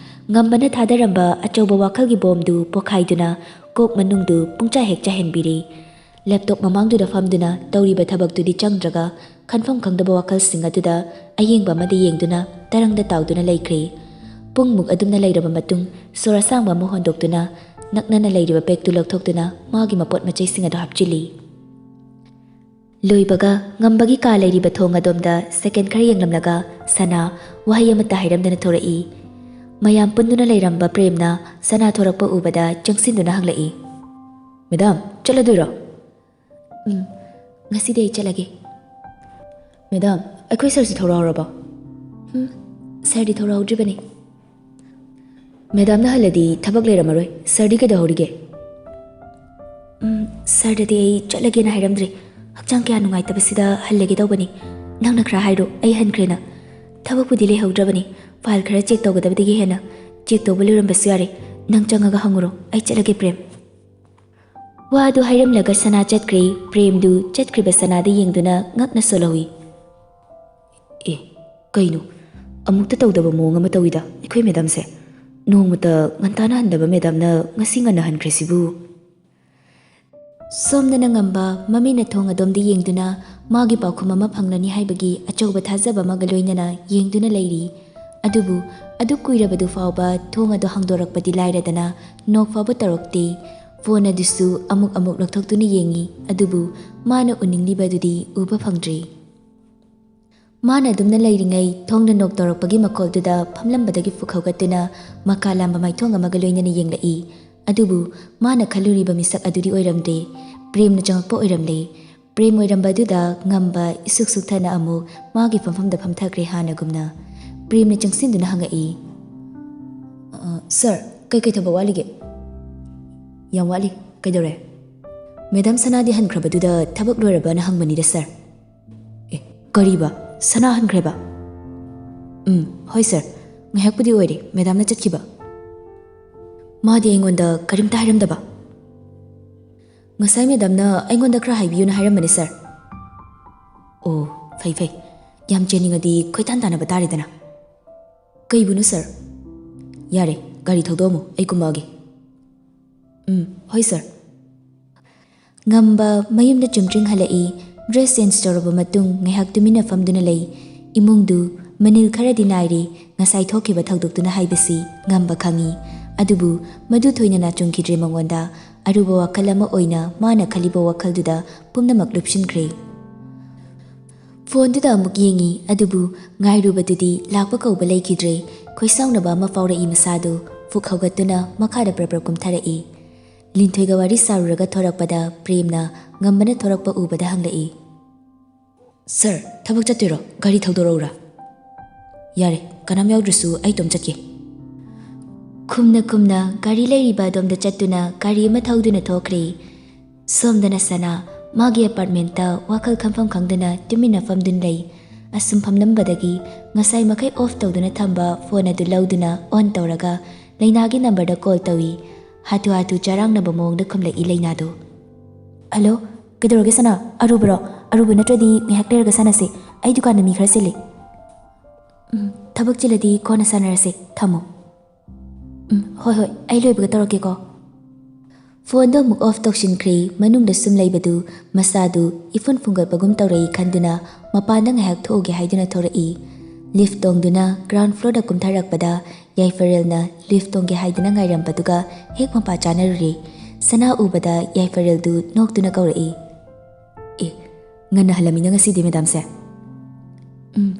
ꯉꯝꯕꯅ ꯊꯥꯗꯔꯝꯕ ꯑꯆꯧꯕ ꯋꯥꯈꯜꯒꯤ ꯕꯣꯝꯗꯨ ꯄꯣꯈꯥꯏꯗꯨꯅ ꯀꯣꯛ ꯃꯅꯨꯡꯗꯨ ꯄꯨꯡꯆꯥꯏ ꯍꯦꯛ ꯆꯥꯏꯍꯟꯕꯤꯔꯦ꯫ ꯂꯦꯞꯇꯣꯞ ꯃꯃꯥꯡꯗꯨꯗ ꯐꯝꯗꯨꯅ ꯇꯧꯔꯤꯕ ꯊꯕꯛꯇꯨꯗꯤ ꯆꯪꯗ꯭ꯔꯒ, ꯈꯟꯐꯝ ꯈꯪꯗꯕ ꯋꯥꯈꯜꯁꯤꯡ ꯑꯗꯨꯗ ꯑꯌꯦꯡꯕ ꯑꯃꯗ ꯌꯦꯡꯗꯨꯅ ꯇꯔꯪꯗ ꯇꯥꯎꯗꯨꯅ ꯂꯩꯈ꯭ꯔꯦ꯫ ꯄꯨꯡꯃꯨꯛ ꯑꯗꯨꯝꯅ ꯂꯩꯔꯕ ꯃꯇꯨꯡ, ꯁꯣꯔ ꯑꯁꯥꯡꯕ ꯑꯃ ꯍꯣꯟꯗꯣꯛꯇꯨꯅ ꯅꯛꯅꯅ ꯂꯩꯔꯤꯕ ꯕꯦꯒꯇꯨ ꯂꯧꯊꯣꯛꯇꯨꯅ ꯃꯥꯒꯤ ꯃꯄꯣꯠ ꯃꯆꯩꯁꯤꯡ ꯑꯗꯨ ꯍꯥꯞꯆꯤꯜꯂꯤ꯫ ꯂꯣꯏꯕꯒ ꯉꯝꯕꯒꯤ ꯀꯥ ꯂꯩꯔꯤꯕ ꯊꯣꯡ ꯑꯗꯣꯝꯗ ꯁꯦꯀꯦꯟ ꯈꯔ ꯌꯦꯡꯂꯝꯂꯒ ꯁꯅꯥ ꯋꯥꯍꯩ ꯑꯃꯠꯇ ꯍꯥꯏꯔꯝꯗꯅ ꯊꯣꯔꯛꯏ꯫ ꯃꯌꯥꯝ ꯄꯨꯟꯗꯨꯅ ꯂꯩꯔꯝꯕ ꯄ꯭ꯔꯦꯝꯅ ꯁꯅꯥ ꯊꯣꯔꯛꯄ ꯎꯕꯗ ꯆꯪꯁꯤꯟꯗꯨꯅ ꯍꯪꯂꯛꯏ꯫ "ꯃꯦꯗꯥꯝ, ꯆꯠꯂꯗꯣꯏꯔꯣ?" "ꯎꯝ, ꯉꯁꯤꯗꯤ ꯑꯩ ꯆꯠꯂꯒꯦ꯫" "ꯃꯦꯗꯥꯝ, ꯑꯩꯈꯣꯏ ꯁꯥꯔꯁꯤ ꯊꯣꯔꯛꯍꯧꯔꯕꯣ?" "ꯎꯝ, ꯁꯥꯔꯗꯤ ꯊꯣꯔꯛꯍꯧꯗ꯭ꯔꯤꯕꯅꯤ꯫" "ꯃꯦꯗꯥꯝꯅ ꯍꯜꯂꯗꯤ ꯊꯕꯛ ꯂꯩꯔꯝꯃꯔꯣꯏ꯫ ꯁꯥꯔꯗꯤ ꯀꯩꯗꯧꯍꯧꯔꯤꯒꯦ?" "ꯎꯝ, ꯁꯥꯔꯗꯗꯤ ꯑꯩ ꯆꯠꯂꯒꯦꯅ ꯍꯥꯏꯔꯝꯗ꯭ꯔꯤ꯫ ꯍꯛꯆꯥꯡ ꯀꯌꯥ ꯅꯨꯡꯉꯥꯏꯇꯕꯁꯤꯗ ꯍꯜꯂꯒꯦ ꯇꯧꯕꯅꯤ꯫ ꯅꯪꯅ ꯈꯔ ꯍꯥꯏꯔꯣ, ꯑꯩ ꯍꯟꯈ꯭ꯔꯦꯅ꯫ ꯊꯕꯛꯄꯨꯗꯤ ꯂꯩꯍꯧꯗ꯭ꯔꯕꯅꯤ꯫ ꯐꯥꯏꯜ ꯈꯔ ꯆꯦꯛ ꯇꯧꯒꯗꯕꯗꯒꯤ ꯍꯦꯟꯅ꯫ ꯆꯦꯛ ꯇꯧꯕ ꯂꯣꯏꯔꯝꯕꯁꯨ ꯌꯥꯔꯦ꯫ ꯅꯪ ꯆꯪꯉꯒ ꯍꯪꯉꯨꯔꯣ, ꯑꯩ ꯆꯠꯂꯒꯦ ꯄ꯭ꯔꯦꯝ꯫ ꯋꯥꯗꯨ ꯍꯥꯏꯔꯝꯂꯒ ꯁꯅꯥ ꯆꯠꯈ꯭ꯔꯦ꯫ ꯄ꯭ꯔꯦꯝꯗꯨ ꯆꯠꯈ꯭ꯔꯤꯕ ꯁꯅꯥꯗ ꯌꯦꯡꯗꯨꯅ ꯉꯛꯅ ꯁꯣꯜꯍꯧꯏ꯫ ꯑꯦ, ꯀꯩꯅꯣ? ꯑꯃꯨꯛꯇ ꯇꯧꯗꯕ ꯃꯑꯣꯡ ꯑꯃ ꯇꯧꯏꯗ ꯑꯩꯈꯣꯏ ꯃꯦꯗꯥꯝꯁꯦ꯫ ꯅꯣꯡꯃꯇ ꯉꯟꯇꯥꯅ ꯍꯟꯗꯕ ꯃꯦꯗꯥꯝꯅ ꯉꯁꯤ ꯉꯟꯅ ꯍꯟꯈ꯭ꯔꯤꯁꯤꯕꯨ? ꯁꯣꯝꯗꯅ ꯉꯝꯕ ꯃꯃꯤꯠꯅ ꯊꯣꯡ ꯑꯗꯣꯝꯗ ꯌꯦꯡꯗꯨꯅ ꯃꯥꯒꯤ ꯄꯥꯎꯈꯨꯝ ꯑꯃ ꯐꯪꯂꯅꯤ ꯍꯥꯏꯕꯒꯤ ꯑꯆꯧꯕ ꯊꯥꯖꯕ ꯑꯃꯒ ꯂꯣꯏꯅꯅ ꯌꯦꯡꯗꯨꯅ ꯂꯩꯔꯤ꯫ ꯑꯗꯨꯕꯨ ꯑꯗꯨ ꯀꯨꯏꯔꯕꯗꯨ ꯐꯥꯎꯕ ꯊꯣꯡ ꯑꯗꯨ ꯍꯥꯡꯗꯣꯔꯛꯄꯗꯤ ꯂꯥꯏꯔꯗꯅ ꯅꯣꯛ ꯐꯥꯎꯕ ꯇꯧꯔꯛꯇꯦ꯫ ꯐꯣꯟ ꯑꯗꯨꯁꯨ ꯑꯃꯨꯛ ꯑꯃꯨꯛ ꯂꯧꯊꯣꯛꯇꯨꯅ ꯌꯦꯡꯏ, ꯑꯗꯨꯕꯨ ꯃꯥꯅ ꯎꯅꯤꯡꯂꯤꯕꯗꯨꯗꯤ ꯎꯕ ꯐꯪꯗ꯭ꯔꯤ꯫ ꯃꯥꯅ ꯑꯗꯨꯝꯅ ꯂꯩꯔꯤꯉꯩ ꯊꯣꯡꯅ ꯅꯣꯛ ꯇꯧꯔꯛꯄꯒꯤ ꯃꯈꯣꯜꯗꯨꯗ ꯐꯝꯂꯝꯕꯗꯒꯤ ꯐꯨꯛ ꯍꯧꯒꯠꯇꯨꯅ ꯃꯀꯥ ꯂꯥꯝꯕ ꯃꯥꯏꯊꯣꯡ ꯑꯃꯒ ꯂꯣꯏꯅꯅ ꯌꯦꯡꯂꯛꯏ꯫ ꯑꯗꯨꯕꯨ ꯃꯥꯅ ꯈꯜꯂꯨꯔꯤꯕ ꯃꯤꯁꯛ ꯑꯗꯨꯗꯤ ꯑꯣꯏꯔꯝꯗꯦ꯫ ꯄ꯭ꯔꯦꯝꯅ ꯆꯪꯉꯛꯄ ꯑꯣꯏꯔꯝꯂꯦ꯫ ꯄ꯭ꯔꯦꯝ ꯑꯣꯏꯔꯝꯕ ꯑꯗꯨꯗ ꯉꯝꯕ ꯏꯁꯨꯛ ꯁꯨꯛꯊꯅ ꯑꯃꯨꯛ ꯃꯥꯒꯤ ꯐꯝꯐꯝꯗ ꯐꯝꯊꯈ꯭ꯔꯦ ꯍꯥꯟꯅꯒꯨꯝꯅ꯫ ꯄ꯭ꯔꯦꯝꯅ ꯆꯪꯁꯤꯟꯗꯨꯅ ꯍꯪꯉꯛꯏ, "ꯑ, ꯁꯥꯔ, ꯀꯩꯀꯩ ꯊꯕꯛ ꯋꯥꯠꯂꯤꯒꯦ?" "ꯌꯥꯝ ꯋꯥꯠꯂꯤ꯫ ꯀꯩꯗꯧꯔꯦ?" "ꯃꯦꯗꯥꯝ ꯁꯅꯥꯗꯤ ꯍꯟꯈ꯭ꯔꯕꯗꯨꯗ ꯊꯕꯛ ꯂꯣꯏꯔꯕꯅ ꯍꯪꯕꯅꯤꯗ, ꯁꯥꯔ꯫" "ꯑꯦ, ꯀꯔꯤꯕ? ꯁꯅꯥ ꯍꯟꯈ꯭ꯔꯦꯕ?" "ꯎꯝ, ꯍꯣꯏ ꯁꯥꯔ꯫ ꯉꯥꯏꯍꯥꯛꯄꯨꯗꯤ ꯑꯣꯏꯔꯦ ꯃꯦꯗꯥꯝꯅ ꯆꯠꯈꯤꯕ꯫" "ꯃꯥꯗꯤ ꯑꯩꯉꯣꯟꯗ ꯀꯔꯤꯝꯇ ꯍꯥꯏꯔꯝꯗꯕ?" "ꯉꯁꯥꯏ ꯃꯦꯗꯥꯝꯅ ꯑꯩꯉꯣꯟꯗ ꯈꯔ ꯍꯥꯏꯕꯤꯌꯨꯅ ꯍꯥꯏꯔꯝꯕꯅꯤ ꯁꯥꯔ꯫" "ꯑꯣ, ꯐꯩ ꯐꯩ꯫ ꯌꯥꯝ ꯆꯦꯟꯅꯤꯡꯉꯗꯤ ꯈꯣꯏꯊꯥꯟ ꯇꯥꯟꯅꯕ ꯇꯥꯔꯦꯗꯅ꯫ ꯀꯩꯕꯨꯅꯣ ꯁꯥꯔ?" "ꯌꯥꯔꯦ, ꯒꯥꯔꯤ ꯊꯧꯗꯣꯛꯑꯝꯃꯣ, ꯑꯩ ꯀꯨꯝꯃꯛꯑꯒꯦ꯫" "ꯎꯝ, ꯍꯣꯏ ꯁꯥꯔ꯫" ꯉꯝꯕ ꯃꯌꯨꯝꯗ ꯆꯨꯝꯗ꯭ꯔꯤꯡ ꯍꯜꯂꯛꯏ꯫ ꯗ꯭ꯔꯦꯁ ꯆꯦꯟꯖ ꯇꯧꯔꯕ ꯃꯇꯨꯡ ꯉꯥꯏꯍꯥꯛ ꯇꯨꯃꯤꯟꯅ ꯐꯝꯗꯨꯅ ꯂꯩ꯫ ꯏꯃꯨꯡꯗꯨ ꯃꯅꯤꯜ ꯈꯔꯗꯤ ꯅꯥꯏꯔꯤ꯫ ꯉꯁꯥꯏ ꯊꯣꯛꯈꯤꯕ ꯊꯧꯗꯣꯛꯇꯨꯅ ꯍꯥꯏꯕꯁꯤ ꯉꯝꯕ ꯈꯪꯏ꯫ ꯑꯗꯨꯕꯨ ꯃꯗꯨ ꯊꯣꯏꯅ ꯅꯥꯆꯨꯡꯈꯤꯗ꯭ꯔꯦ ꯃꯉꯣꯟꯗ꯫ ꯑꯔꯨꯕ ꯋꯥꯈꯜ ꯑꯃ ꯑꯣꯏꯅ ꯃꯥꯅ ꯈꯜꯂꯤꯕ ꯋꯥꯈꯜꯗꯨꯗ ꯄꯨꯝꯅꯃꯛ ꯂꯨꯞꯁꯤꯟꯈ꯭ꯔꯦ꯫ ꯐꯣꯟꯗꯨꯗ ꯑꯃꯨꯛ ꯌꯦꯡꯏ, ꯑꯗꯨꯕꯨ ꯉꯥꯏꯔꯨꯕꯗꯨꯗꯤ ꯂꯥꯛꯄ ꯀꯧꯕ ꯂꯩꯈꯤꯗ꯭ꯔꯦ꯫ ꯈꯣꯏꯁꯥꯎꯅꯕ ꯑꯃ ꯐꯥꯎꯔꯛꯏ ꯃꯁꯥꯗꯨ꯫ ꯐꯨꯛ ꯍꯧꯒꯠꯇꯨꯅ ꯃꯈꯥꯗ ꯄ꯭ꯔꯞ ꯄ꯭ꯔꯞ ꯀꯨꯝꯊꯔꯛꯏ꯫ ꯂꯤꯟꯊꯣꯏꯒ ꯋꯥꯔꯤ ꯁꯥꯔꯨꯔꯒ ꯊꯣꯔꯛꯄꯗ ꯄ꯭ꯔꯦꯝꯅ ꯉꯝꯕꯅ ꯊꯣꯔꯛꯄ ꯎꯕꯗ ꯍꯪꯂꯛꯏ, "ꯁꯥꯔ, ꯊꯕꯛ ꯆꯠꯇꯣꯏꯔꯣ? ꯒꯥꯔꯤ ꯊꯧꯗꯣꯔꯛꯎꯔꯥ?" "ꯌꯥꯔꯦ, ꯀꯅꯥꯝ ꯌꯥꯎꯗ꯭ꯔꯁꯨ ꯑꯩ ꯏꯇꯣꯝ ꯆꯠꯀꯦ꯫" ꯈꯨꯝꯅ ꯈꯨꯝꯅ ꯒꯥꯔꯤ ꯂꯩꯔꯤꯕ ꯑꯗꯣꯝꯗ ꯆꯠꯇꯨꯅ ꯒꯥꯔꯤ ꯑꯃ ꯊꯧꯗꯨꯅ ꯊꯣꯛꯈ꯭ꯔꯦ꯫ ꯁꯣꯝꯗꯅ ꯁꯅꯥ ꯃꯥꯒꯤ ꯑꯦꯄꯥꯔꯠꯃꯦꯟꯇ ꯋꯥꯈꯜ ꯈꯟꯐꯝ ꯈꯪꯗꯅ ꯇꯨꯃꯤꯟꯅ ꯐꯝꯗꯨꯅ ꯂꯩ꯫ ꯑꯁꯨꯝ ꯐꯝꯂꯝꯕꯗꯒꯤ ꯉꯁꯥꯏ ꯃꯈꯩ ꯑꯣꯐ ꯇꯧꯗꯨꯅ ꯊꯝꯕ ꯐꯣꯟ ꯑꯗꯨ ꯂꯧꯗꯨꯅ ꯑꯣꯟ ꯇꯧꯔꯒ ꯂꯩꯅꯥꯒꯤ ꯅꯝꯕꯔꯗ ꯀꯣꯜ ꯇꯧꯏ꯫ ꯍꯥꯊꯨ ꯍꯥꯊꯨ ꯆꯔꯥꯡꯅꯕ ꯃꯑꯣꯡꯗ ꯈꯨꯝꯂꯛꯏ ꯂꯩꯅꯥꯗꯨ꯫ "ꯍꯜꯂꯣ, ꯀꯩꯗꯧꯔꯒꯦ ꯁꯅꯥ? ꯑꯔꯨꯕꯔꯣ? ꯑꯔꯨꯕ ꯅꯠꯇ꯭ꯔꯗꯤ ꯉꯥꯏꯍꯥꯛ ꯂꯩꯔꯒ ꯁꯥꯟꯅꯁꯦ꯫ ꯑꯩ ꯗꯨꯀꯥꯟꯗ ꯃꯤ ꯈꯔ ꯆꯤꯜꯂꯤ꯫ ꯎꯝ, ꯊꯕꯛ ꯆꯤꯜꯂꯗꯤ ꯀꯣꯟꯅ ꯁꯥꯟꯅꯔꯁꯦ꯫ ꯊꯝꯃꯣ꯫ ꯎꯝ, ꯍꯣꯏ, ꯍꯣꯏ, ꯑꯩ ꯂꯣꯏꯕꯒ ꯇꯧꯔꯛꯀꯦꯀꯣ꯫" ꯐꯣꯟꯗꯣ ꯑꯃꯨꯛ ꯑꯣꯐ ꯇꯧꯁꯤꯟꯈ꯭ꯔꯦ꯫ ꯃꯅꯨꯡꯗ ꯁꯨꯝ ꯂꯩꯕꯗꯨ ꯃꯁꯥꯗꯨ ꯏꯐꯨꯟ ꯐꯨꯡꯒꯠꯄꯒꯨꯝ ꯇꯧꯔꯛꯏ ꯈꯟꯗꯨꯅ ꯃꯄꯥꯟꯗ ꯉꯥꯏꯍꯥꯛ ꯊꯣꯛꯎꯒꯦ ꯍꯥꯏꯗꯨꯅ ꯊꯣꯔꯛꯏ꯫ ꯂꯤꯐ ꯇꯣꯡꯗꯨꯅ ꯒ꯭ꯔꯥꯎꯟ ꯐ꯭ꯂꯣꯔꯗ ꯀꯨꯝꯊꯔꯛꯄꯗ ꯌꯥꯏꯐꯔꯦꯜꯅ ꯂꯤꯐ ꯇꯣꯡꯒꯦ ꯍꯥꯏꯗꯨꯅ ꯉꯥꯏꯔꯝꯕꯗꯨꯒ ꯍꯦꯛ ꯃꯄꯥ ꯆꯥꯅꯔꯨꯔꯦ꯫ ꯁꯅꯥ ꯎꯕꯗ ꯌꯥꯏꯐꯔꯦꯜꯗꯨ ꯅꯣꯛꯇꯨꯅ ꯀꯧꯔꯛꯏ꯫ "ꯑꯦ, ꯉꯟꯅ ꯍꯜꯂꯝꯃꯤꯅ ꯉꯁꯤꯗꯤ, ꯃꯦꯗꯥꯝꯁꯦ?" "ꯎꯝ,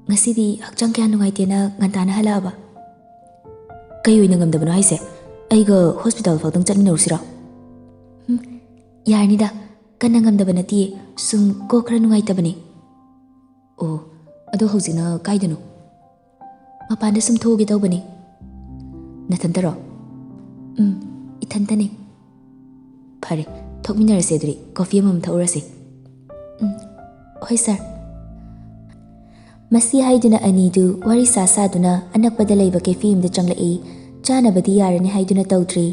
ꯉꯁꯤꯗꯤ ꯍꯛꯆꯥꯡ ꯀꯌꯥ ꯅꯨꯡꯉꯥꯏꯇꯦꯅ ꯉꯟꯇꯥꯅ ꯍꯜꯂꯛꯑꯕ꯫" "ꯀꯩ ꯑꯣꯏꯅ ꯉꯝꯗꯕꯅꯣ ꯍꯥꯏꯁꯦ? ꯑꯩꯒ ꯍꯣꯁꯄꯤꯇꯥꯜ ꯐꯥꯎꯗꯪ ꯆꯠꯃꯤꯟꯅꯔꯨꯁꯤꯔꯣ?" "ꯎꯝ, ꯌꯥꯔꯅꯤꯗ, ꯀꯟꯅ ꯉꯝꯗꯕ ꯅꯠꯇꯤꯌꯦ, ꯁꯨꯝ ꯀꯣꯛ ꯈꯔ ꯅꯨꯡꯉꯥꯏꯇꯕꯅꯦ꯫" "ꯑꯣ, ꯑꯗꯣ ꯍꯧꯖꯤꯛꯅ ꯀꯥꯏꯗꯅꯣ?" "ꯃꯄꯥꯟꯗ ꯁꯨꯝ ꯊꯣꯛꯎꯒꯦ ꯇꯧꯕꯅꯦ꯫" "ꯅꯊꯟꯇꯔꯣ?" "ꯎꯝ, ꯏꯊꯟꯇꯅꯦ꯫" "ꯐꯔꯦ, ꯊꯣꯛꯃꯤꯟꯅꯔꯁꯦ ꯑꯗꯨꯗꯤ, ꯀꯣꯐꯤ ꯑꯃꯃꯝ ꯊꯛꯎꯔꯁꯦ꯫" "ꯎꯝ, ꯍꯣꯏ ꯁꯥꯔ꯫" ꯃꯁꯤ ꯍꯥꯏꯗꯨꯅ ꯑꯅꯤꯗꯨ ꯋꯥꯔꯤ ꯁꯥ ꯁꯥꯗꯨꯅ ꯑꯅꯛꯄꯗ ꯂꯩꯕ ꯀꯦꯐꯦ ꯑꯃꯗ ꯆꯪꯂꯛꯏ꯫ ꯆꯥꯅꯕꯗꯤ ꯌꯥꯔꯅꯤ ꯍꯥꯏꯗꯨꯅ ꯇꯧꯗ꯭ꯔꯤ꯫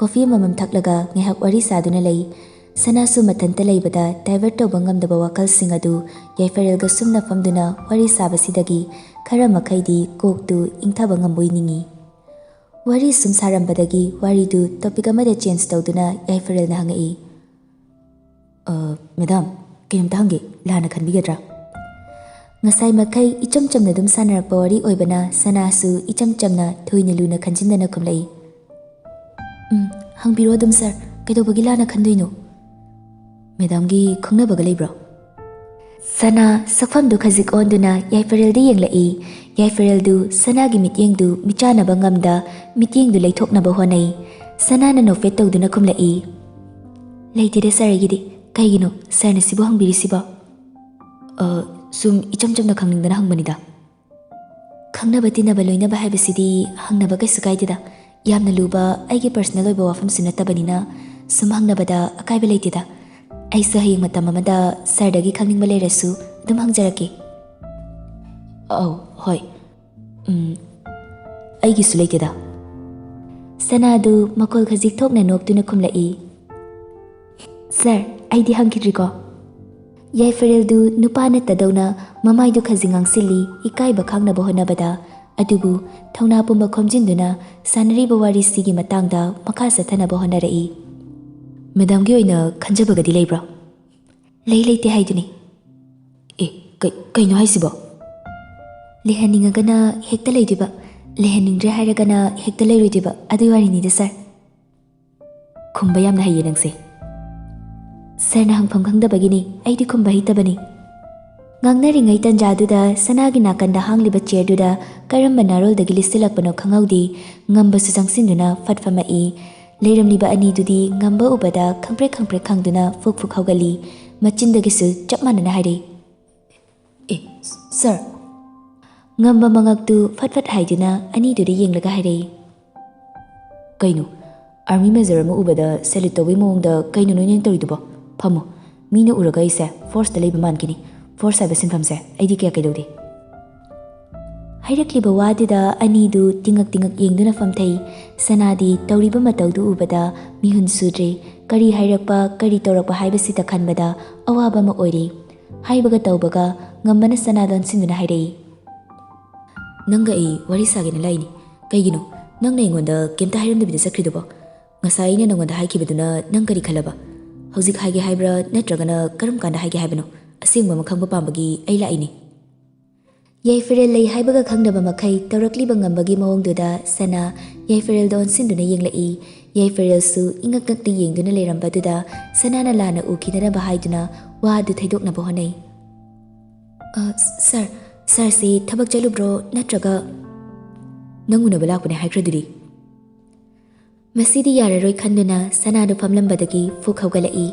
ꯀꯣꯐꯤ ꯑꯃꯃꯝ ꯊꯛꯂꯒ ꯉꯥꯏꯍꯥꯛ ꯋꯥꯔꯤ ꯁꯥꯗꯨꯅ ꯂꯩ꯫ ꯁꯅꯥꯁꯨ ꯃꯊꯟꯇ ꯂꯩꯕꯗ ꯗꯥꯏꯚꯔꯠ ꯇꯧꯕ ꯉꯝꯗꯕ ꯋꯥꯈꯜꯁꯤꯡ ꯑꯗꯨ ꯌꯥꯏꯐꯔꯦꯜꯒ ꯁꯨꯝꯅ ꯐꯝꯗꯨꯅ ꯋꯥꯔꯤ ꯁꯥꯕꯁꯤꯗꯒꯤ ꯈꯔ ꯃꯈꯩꯗꯤ ꯀꯣꯛꯇꯨ ꯏꯪꯊꯕ ꯉꯝꯕꯣꯏ ꯅꯤꯡꯏ꯫ ꯋꯥꯔꯤ ꯁꯨꯝ ꯁꯥꯔꯝꯕꯗꯒꯤ ꯋꯥꯔꯤꯗꯨ ꯇꯣꯄꯤꯛ ꯑꯃꯗ ꯆꯦꯟꯖ ꯇꯧꯗꯨꯅ ꯌꯥꯏꯐꯔꯦꯜꯅ ꯍꯪꯉꯛꯏ꯫ "ꯑ, ꯃꯦꯗꯥꯝ, ꯀꯩꯅꯣꯝꯇ ꯍꯪꯒꯦ, ꯂꯥꯟꯅ ꯈꯟꯕꯤꯒꯗ꯭ꯔꯥ?" ꯉꯁꯥꯏ ꯃꯈꯩ ꯏꯆꯝ ꯆꯝꯅ ꯑꯗꯨꯝ ꯁꯥꯟꯅꯔꯛꯄ ꯋꯥꯔꯤ ꯑꯣꯏꯕꯅ ꯁꯅꯥꯁꯨ ꯏꯆꯝ ꯆꯝꯅ ꯊꯣꯏꯅ ꯂꯨꯅ ꯈꯟꯖꯤꯟꯗꯅ ꯈꯨꯝꯂꯛꯏ꯫ "ꯎꯝ, ꯍꯪꯕꯤꯔꯣ ꯑꯗꯨꯝ ꯁꯥꯔ, ꯀꯩꯗꯧꯕꯒꯤ ꯂꯥꯟꯅ ꯈꯟꯗꯣꯏꯅꯣ?" "ꯃꯦꯗꯥꯝꯒꯤ ꯈꯪꯅꯕꯒ ꯂꯩꯕ꯭ꯔꯣ?" ꯁꯅꯥ ꯁꯛꯐꯝꯗꯨ ꯈꯖꯤꯛ ꯑꯣꯟꯗꯨꯅ ꯌꯥꯏꯐꯔꯦꯜꯗ ꯌꯦꯡꯂꯛꯏ꯫ ꯌꯥꯏꯐꯔꯦꯜꯗꯨ ꯁꯅꯥꯒꯤ ꯃꯤꯠꯌꯦꯡꯗꯨ ꯃꯤꯆꯥꯅꯕ ꯉꯝꯗ ꯃꯤꯠꯌꯦꯡꯗꯨ ꯂꯩꯊꯣꯛꯅꯕ ꯍꯣꯠꯅꯩ꯫ ꯁꯅꯥꯅ ꯅꯣꯛꯐꯦꯠ ꯇꯧꯗꯨꯅ ꯈꯨꯝꯂꯛꯏ꯫ "ꯂꯩꯇꯦꯗ ꯁꯥꯔ ꯑꯩꯒꯤꯗꯤ꯫ ꯀꯩꯒꯤꯅꯣ ꯁꯥꯔꯅ ꯁꯤꯕꯨ ꯍꯪꯕꯤꯔꯤꯁꯤꯕꯣ?" "ꯑ, ꯁꯨꯝ ꯏꯆꯝ ꯆꯝꯅ ꯈꯪꯅꯤꯡꯗꯅ ꯍꯪꯕꯅꯤꯗ꯫" ꯈꯪꯅꯕ ꯇꯤꯟꯅꯕ ꯂꯣꯏꯅꯕ ꯍꯥꯏꯕꯁꯤꯗꯤ ꯍꯪꯅꯕ ꯀꯩꯁꯨ ꯀꯥꯏꯗꯦꯗ꯫ ꯌꯥꯝꯅ ꯂꯨꯕ ꯑꯩꯒꯤ ꯄꯔꯁꯅꯦꯜ ꯑꯣꯏꯕ ꯋꯥꯐꯝꯁꯨ ꯅꯠꯇꯕꯅꯤꯅ ꯁꯨꯝ ꯍꯪꯅꯕꯗ ꯑꯀꯥꯏꯕ ꯂꯩꯇꯦꯗ꯫ ꯑꯩꯁꯨ ꯍꯌꯦꯡ ꯃꯇꯝ ꯑꯃꯗ ꯁꯥꯔꯗꯒꯤ ꯈꯪꯅꯤꯡꯕ ꯂꯩꯔꯁꯨ ꯑꯗꯨꯝ ꯍꯪꯖꯔꯛꯀꯦ꯫ ꯑꯧ, ꯍꯣꯏ꯫ ꯎꯝ, ꯑꯩꯒꯤꯁꯨ ꯂꯩꯇꯦꯗ꯫ ꯁꯅꯥꯗꯨ ꯃꯈꯣꯜ ꯈꯖꯤꯛ ꯊꯣꯛꯅ ꯅꯣꯛꯇꯨꯅ ꯈꯨꯝꯂꯛꯏ꯫ "ꯁꯥꯔ, ꯑꯩꯗꯤ ꯍꯪꯈꯤꯗ꯭ꯔꯤꯀꯣ?" ꯌꯥꯏꯐꯔꯦꯜꯗꯨ ꯅꯨꯄꯥ ꯅꯠꯇꯗꯧꯅ ꯃꯃꯥꯏꯗꯨ ꯈꯖꯤꯛ ꯉꯥꯡꯁꯤꯜꯂꯤ, ꯏꯀꯥꯏꯕ ꯈꯥꯡꯅꯕ ꯍꯣꯠꯅꯕꯗ꯫ ꯑꯗꯨꯕꯨ ꯊꯧꯅꯥ ꯄꯨꯝꯕ ꯈꯣꯝꯖꯤꯟꯗꯨꯅ ꯁꯥꯟꯅꯔꯤꯕ ꯋꯥꯔꯤꯁꯤꯒꯤ ꯃꯇꯥꯡꯗ ꯃꯈꯥ ꯆꯠꯊꯅꯕ ꯍꯣꯠꯅꯔꯛꯏ꯫ "ꯃꯦꯗꯥꯝꯒꯤ ꯑꯣꯏꯅ ꯈꯟꯖꯕꯒꯗꯤ ꯂꯩꯕ꯭ꯔꯣ?" "ꯂꯩ ꯂꯩꯇꯦ ꯍꯥꯏꯗꯨꯅꯤ꯫" "ꯑꯦ, ꯀꯩ-, ꯀꯩꯅꯣ ꯍꯥꯏꯁꯤꯕꯣ?" "ꯂꯩꯍꯟꯅꯤꯡꯉꯒꯅ ꯍꯦꯛꯇ ꯂꯩꯗꯣꯏꯕ, ꯂꯩꯍꯟꯅꯤꯡꯗ꯭ꯔꯦ ꯍꯥꯏꯔꯒꯅ ꯍꯦꯛꯇ ꯂꯩꯔꯣꯏꯗꯣꯏꯕ, ꯑꯗꯨꯒꯤ ꯋꯥꯔꯤꯅꯤꯗ ꯁꯥꯔ꯫" "ꯈꯨꯝꯕ ꯌꯥꯝꯅ ꯍꯩꯌꯦ ꯅꯪꯁꯦ꯫" "ꯁꯥꯔꯅ ꯍꯪꯐꯝ ꯈꯪꯗꯕꯒꯤꯅꯤ, ꯑꯩꯗꯤ ꯈꯨꯝꯕ ꯍꯩꯇꯕꯅꯤ꯫" ꯉꯥꯡꯅꯔꯤꯉꯩ ꯇꯟꯖꯥꯗꯨꯗ ꯁꯅꯥꯒꯤ ꯅꯥꯀꯟꯗ ꯍꯥꯡꯂꯤꯕ ꯆꯤꯌꯔꯗꯨꯗ ꯀꯔꯝꯕ ꯅꯥꯔꯣꯜꯗꯒꯤ ꯂꯤꯠꯁꯤꯜꯂꯛꯄꯅꯣ ꯈꯪꯍꯧꯗꯦ, ꯉꯝꯕꯁꯨ ꯆꯪꯁꯤꯟꯗꯨꯅ ꯐꯠ ꯐꯝꯃꯛꯏ꯫ ꯂꯩꯔꯝꯂꯤꯕ ꯑꯅꯤꯗꯨꯗꯤ ꯉꯝꯕ ꯎꯕꯗ ꯈꯪꯄ꯭ꯔꯦꯛ ꯈꯪꯄ꯭ꯔꯦꯛ ꯈꯪꯗꯨꯅ ꯐꯨꯛ ꯐꯨꯛ ꯍꯧꯒꯠꯂꯤ꯫ ꯃꯆꯤꯟꯗꯒꯤꯁꯨ ꯆꯞ ꯃꯥꯟꯅꯅ ꯍꯥꯏꯔꯛꯏ, "ꯑꯦ, ꯁꯥꯔ꯫" ꯉꯝꯕ ꯃꯉꯛꯇꯨ ꯐꯠ ꯐꯠ ꯍꯥꯏꯗꯨꯅ ꯑꯅꯤꯗꯨꯗ ꯌꯦꯡꯂꯒ ꯍꯥꯏꯔꯛꯏ, "ꯀꯩꯅꯣ, ꯑꯥꯔꯃꯤ ꯃꯦꯖꯔ ꯑꯃ ꯎꯕꯗ ꯁꯦꯂ꯭ꯌꯨꯠ ꯇꯧꯕꯩ ꯃꯑꯣꯡꯗ ꯀꯩꯅꯣ ꯅꯣꯏꯅ ꯇꯧꯔꯤꯗꯨꯕꯣ? ꯐꯝꯃꯣ꯫ ꯃꯤꯅ ꯎꯔꯒ ꯑꯩꯁꯦ ꯐꯣꯔꯁꯇ ꯂꯩꯕ ꯃꯥꯟꯈꯤꯅꯤ꯫ ꯐꯣꯔꯁ ꯍꯥꯏꯕ ꯁꯤꯟꯐꯝꯁꯦ ꯑꯩꯗꯤ ꯀꯌꯥ ꯀꯩꯗꯧꯗꯦ꯫" ꯍꯥꯏꯔꯛꯂꯤꯕ ꯋꯥꯗꯨꯗ ꯑꯅꯤꯗꯨ ꯇꯤꯡꯉꯛ ꯇꯤꯡꯉꯛ ꯌꯦꯡꯗꯨꯅ ꯐꯝꯊꯩ꯫ ꯁꯅꯥꯗꯤ ꯇꯧꯔꯤꯕ ꯃꯇꯧꯗꯨ ꯎꯕꯗ ꯃꯤꯍꯨꯟ ꯁꯨꯗ꯭ꯔꯦ꯫ ꯀꯔꯤ ꯍꯥꯏꯔꯛꯄ, ꯀꯔꯤ ꯇꯧꯔꯛꯄ ꯍꯥꯏꯕꯁꯤꯗ ꯈꯟꯕꯗ ꯑꯋꯥꯕ ꯑꯃ ꯑꯣꯏꯔꯦ꯫ ꯍꯥꯏꯕꯒ ꯇꯧꯕꯒ ꯉꯝꯕꯅ ꯁꯅꯥꯗ ꯑꯣꯟꯁꯤꯟꯗꯨꯅ ꯍꯥꯏꯔꯛꯏ, "ꯅꯪꯒ ꯑꯩ ꯋꯥꯔꯤ ꯁꯥꯒꯦꯅ ꯂꯥꯛꯏꯅꯤ꯫ ꯀꯩꯒꯤꯅꯣ ꯅꯪꯅ ꯑꯩꯉꯣꯟꯗ ꯀꯩꯝꯇ ꯍꯥꯏꯔꯝꯗꯕꯤꯗ ꯆꯠꯈ꯭ꯔꯤꯗꯨꯕꯣ? ꯉꯁꯥꯏ ꯑꯩꯅ ꯅꯉꯣꯟꯗ ꯍꯥꯏꯈꯤꯕꯗꯨꯅ ꯅꯪ ꯀꯔꯤ ꯈꯜꯂꯕ? ꯍꯧꯖꯤꯛ ꯍꯥꯏꯒꯦ ꯍꯥꯏꯕ꯭ꯔꯥ, ꯅꯠꯇ꯭ꯔꯒꯅ ꯀꯔꯝ ꯀꯥꯟꯗ ꯍꯥꯏꯒꯦ ꯍꯥꯏꯕꯅꯣ? ꯑꯁꯦꯡꯕ ꯑꯃ ꯈꯪꯕ ꯄꯥꯝꯕꯒꯤ ꯑꯩ ꯂꯥꯛꯏꯅꯤ꯫" ꯌꯥꯏꯐꯔꯦꯜ ꯂꯩ ꯍꯥꯏꯕꯒ ꯈꯪꯗꯕ ꯃꯈꯩ ꯇꯧꯔꯛꯂꯤꯕ ꯉꯝꯕꯒꯤ ꯃꯑꯣꯡꯗꯨꯗ ꯁꯅꯥ ꯌꯥꯏꯐꯔꯦꯜꯗ ꯑꯣꯟꯁꯤꯟꯗꯨꯅ ꯌꯦꯡꯂꯛꯏ꯫ ꯌꯥꯏꯐꯔꯦꯜꯁꯨ ꯏꯉꯛ ꯉꯛꯅ ꯌꯦꯡꯗꯨꯅ ꯂꯩꯔꯝꯕꯗꯨꯗ ꯁꯅꯥꯅ ꯂꯥꯟꯅ ꯎꯈꯤꯗꯅꯕ ꯍꯥꯏꯗꯨꯅ ꯋꯥ ꯑꯗꯨ ꯊꯩꯗꯣꯛꯅꯕ ꯍꯣꯠꯅꯩ꯫ "ꯑ, ꯁꯥꯔ, ꯁꯥꯔꯁꯤ ꯊꯕꯛ ꯆꯠꯂꯨꯕ꯭ꯔꯣ, ꯅꯠꯇ꯭ꯔꯒ?" "ꯅꯪ ꯎꯅꯕ ꯂꯥꯛꯄꯅꯦ ꯍꯥꯏꯈ꯭ꯔꯗꯨꯗꯤ꯫" ꯃꯁꯤꯗꯤ ꯌꯥꯔꯔꯣꯏ ꯈꯟꯗꯨꯅ ꯁꯅꯥꯗꯨ ꯐꯝꯂꯝꯕꯗꯒꯤ ꯐꯨꯛ ꯍꯧꯒꯠꯂꯛꯏ꯫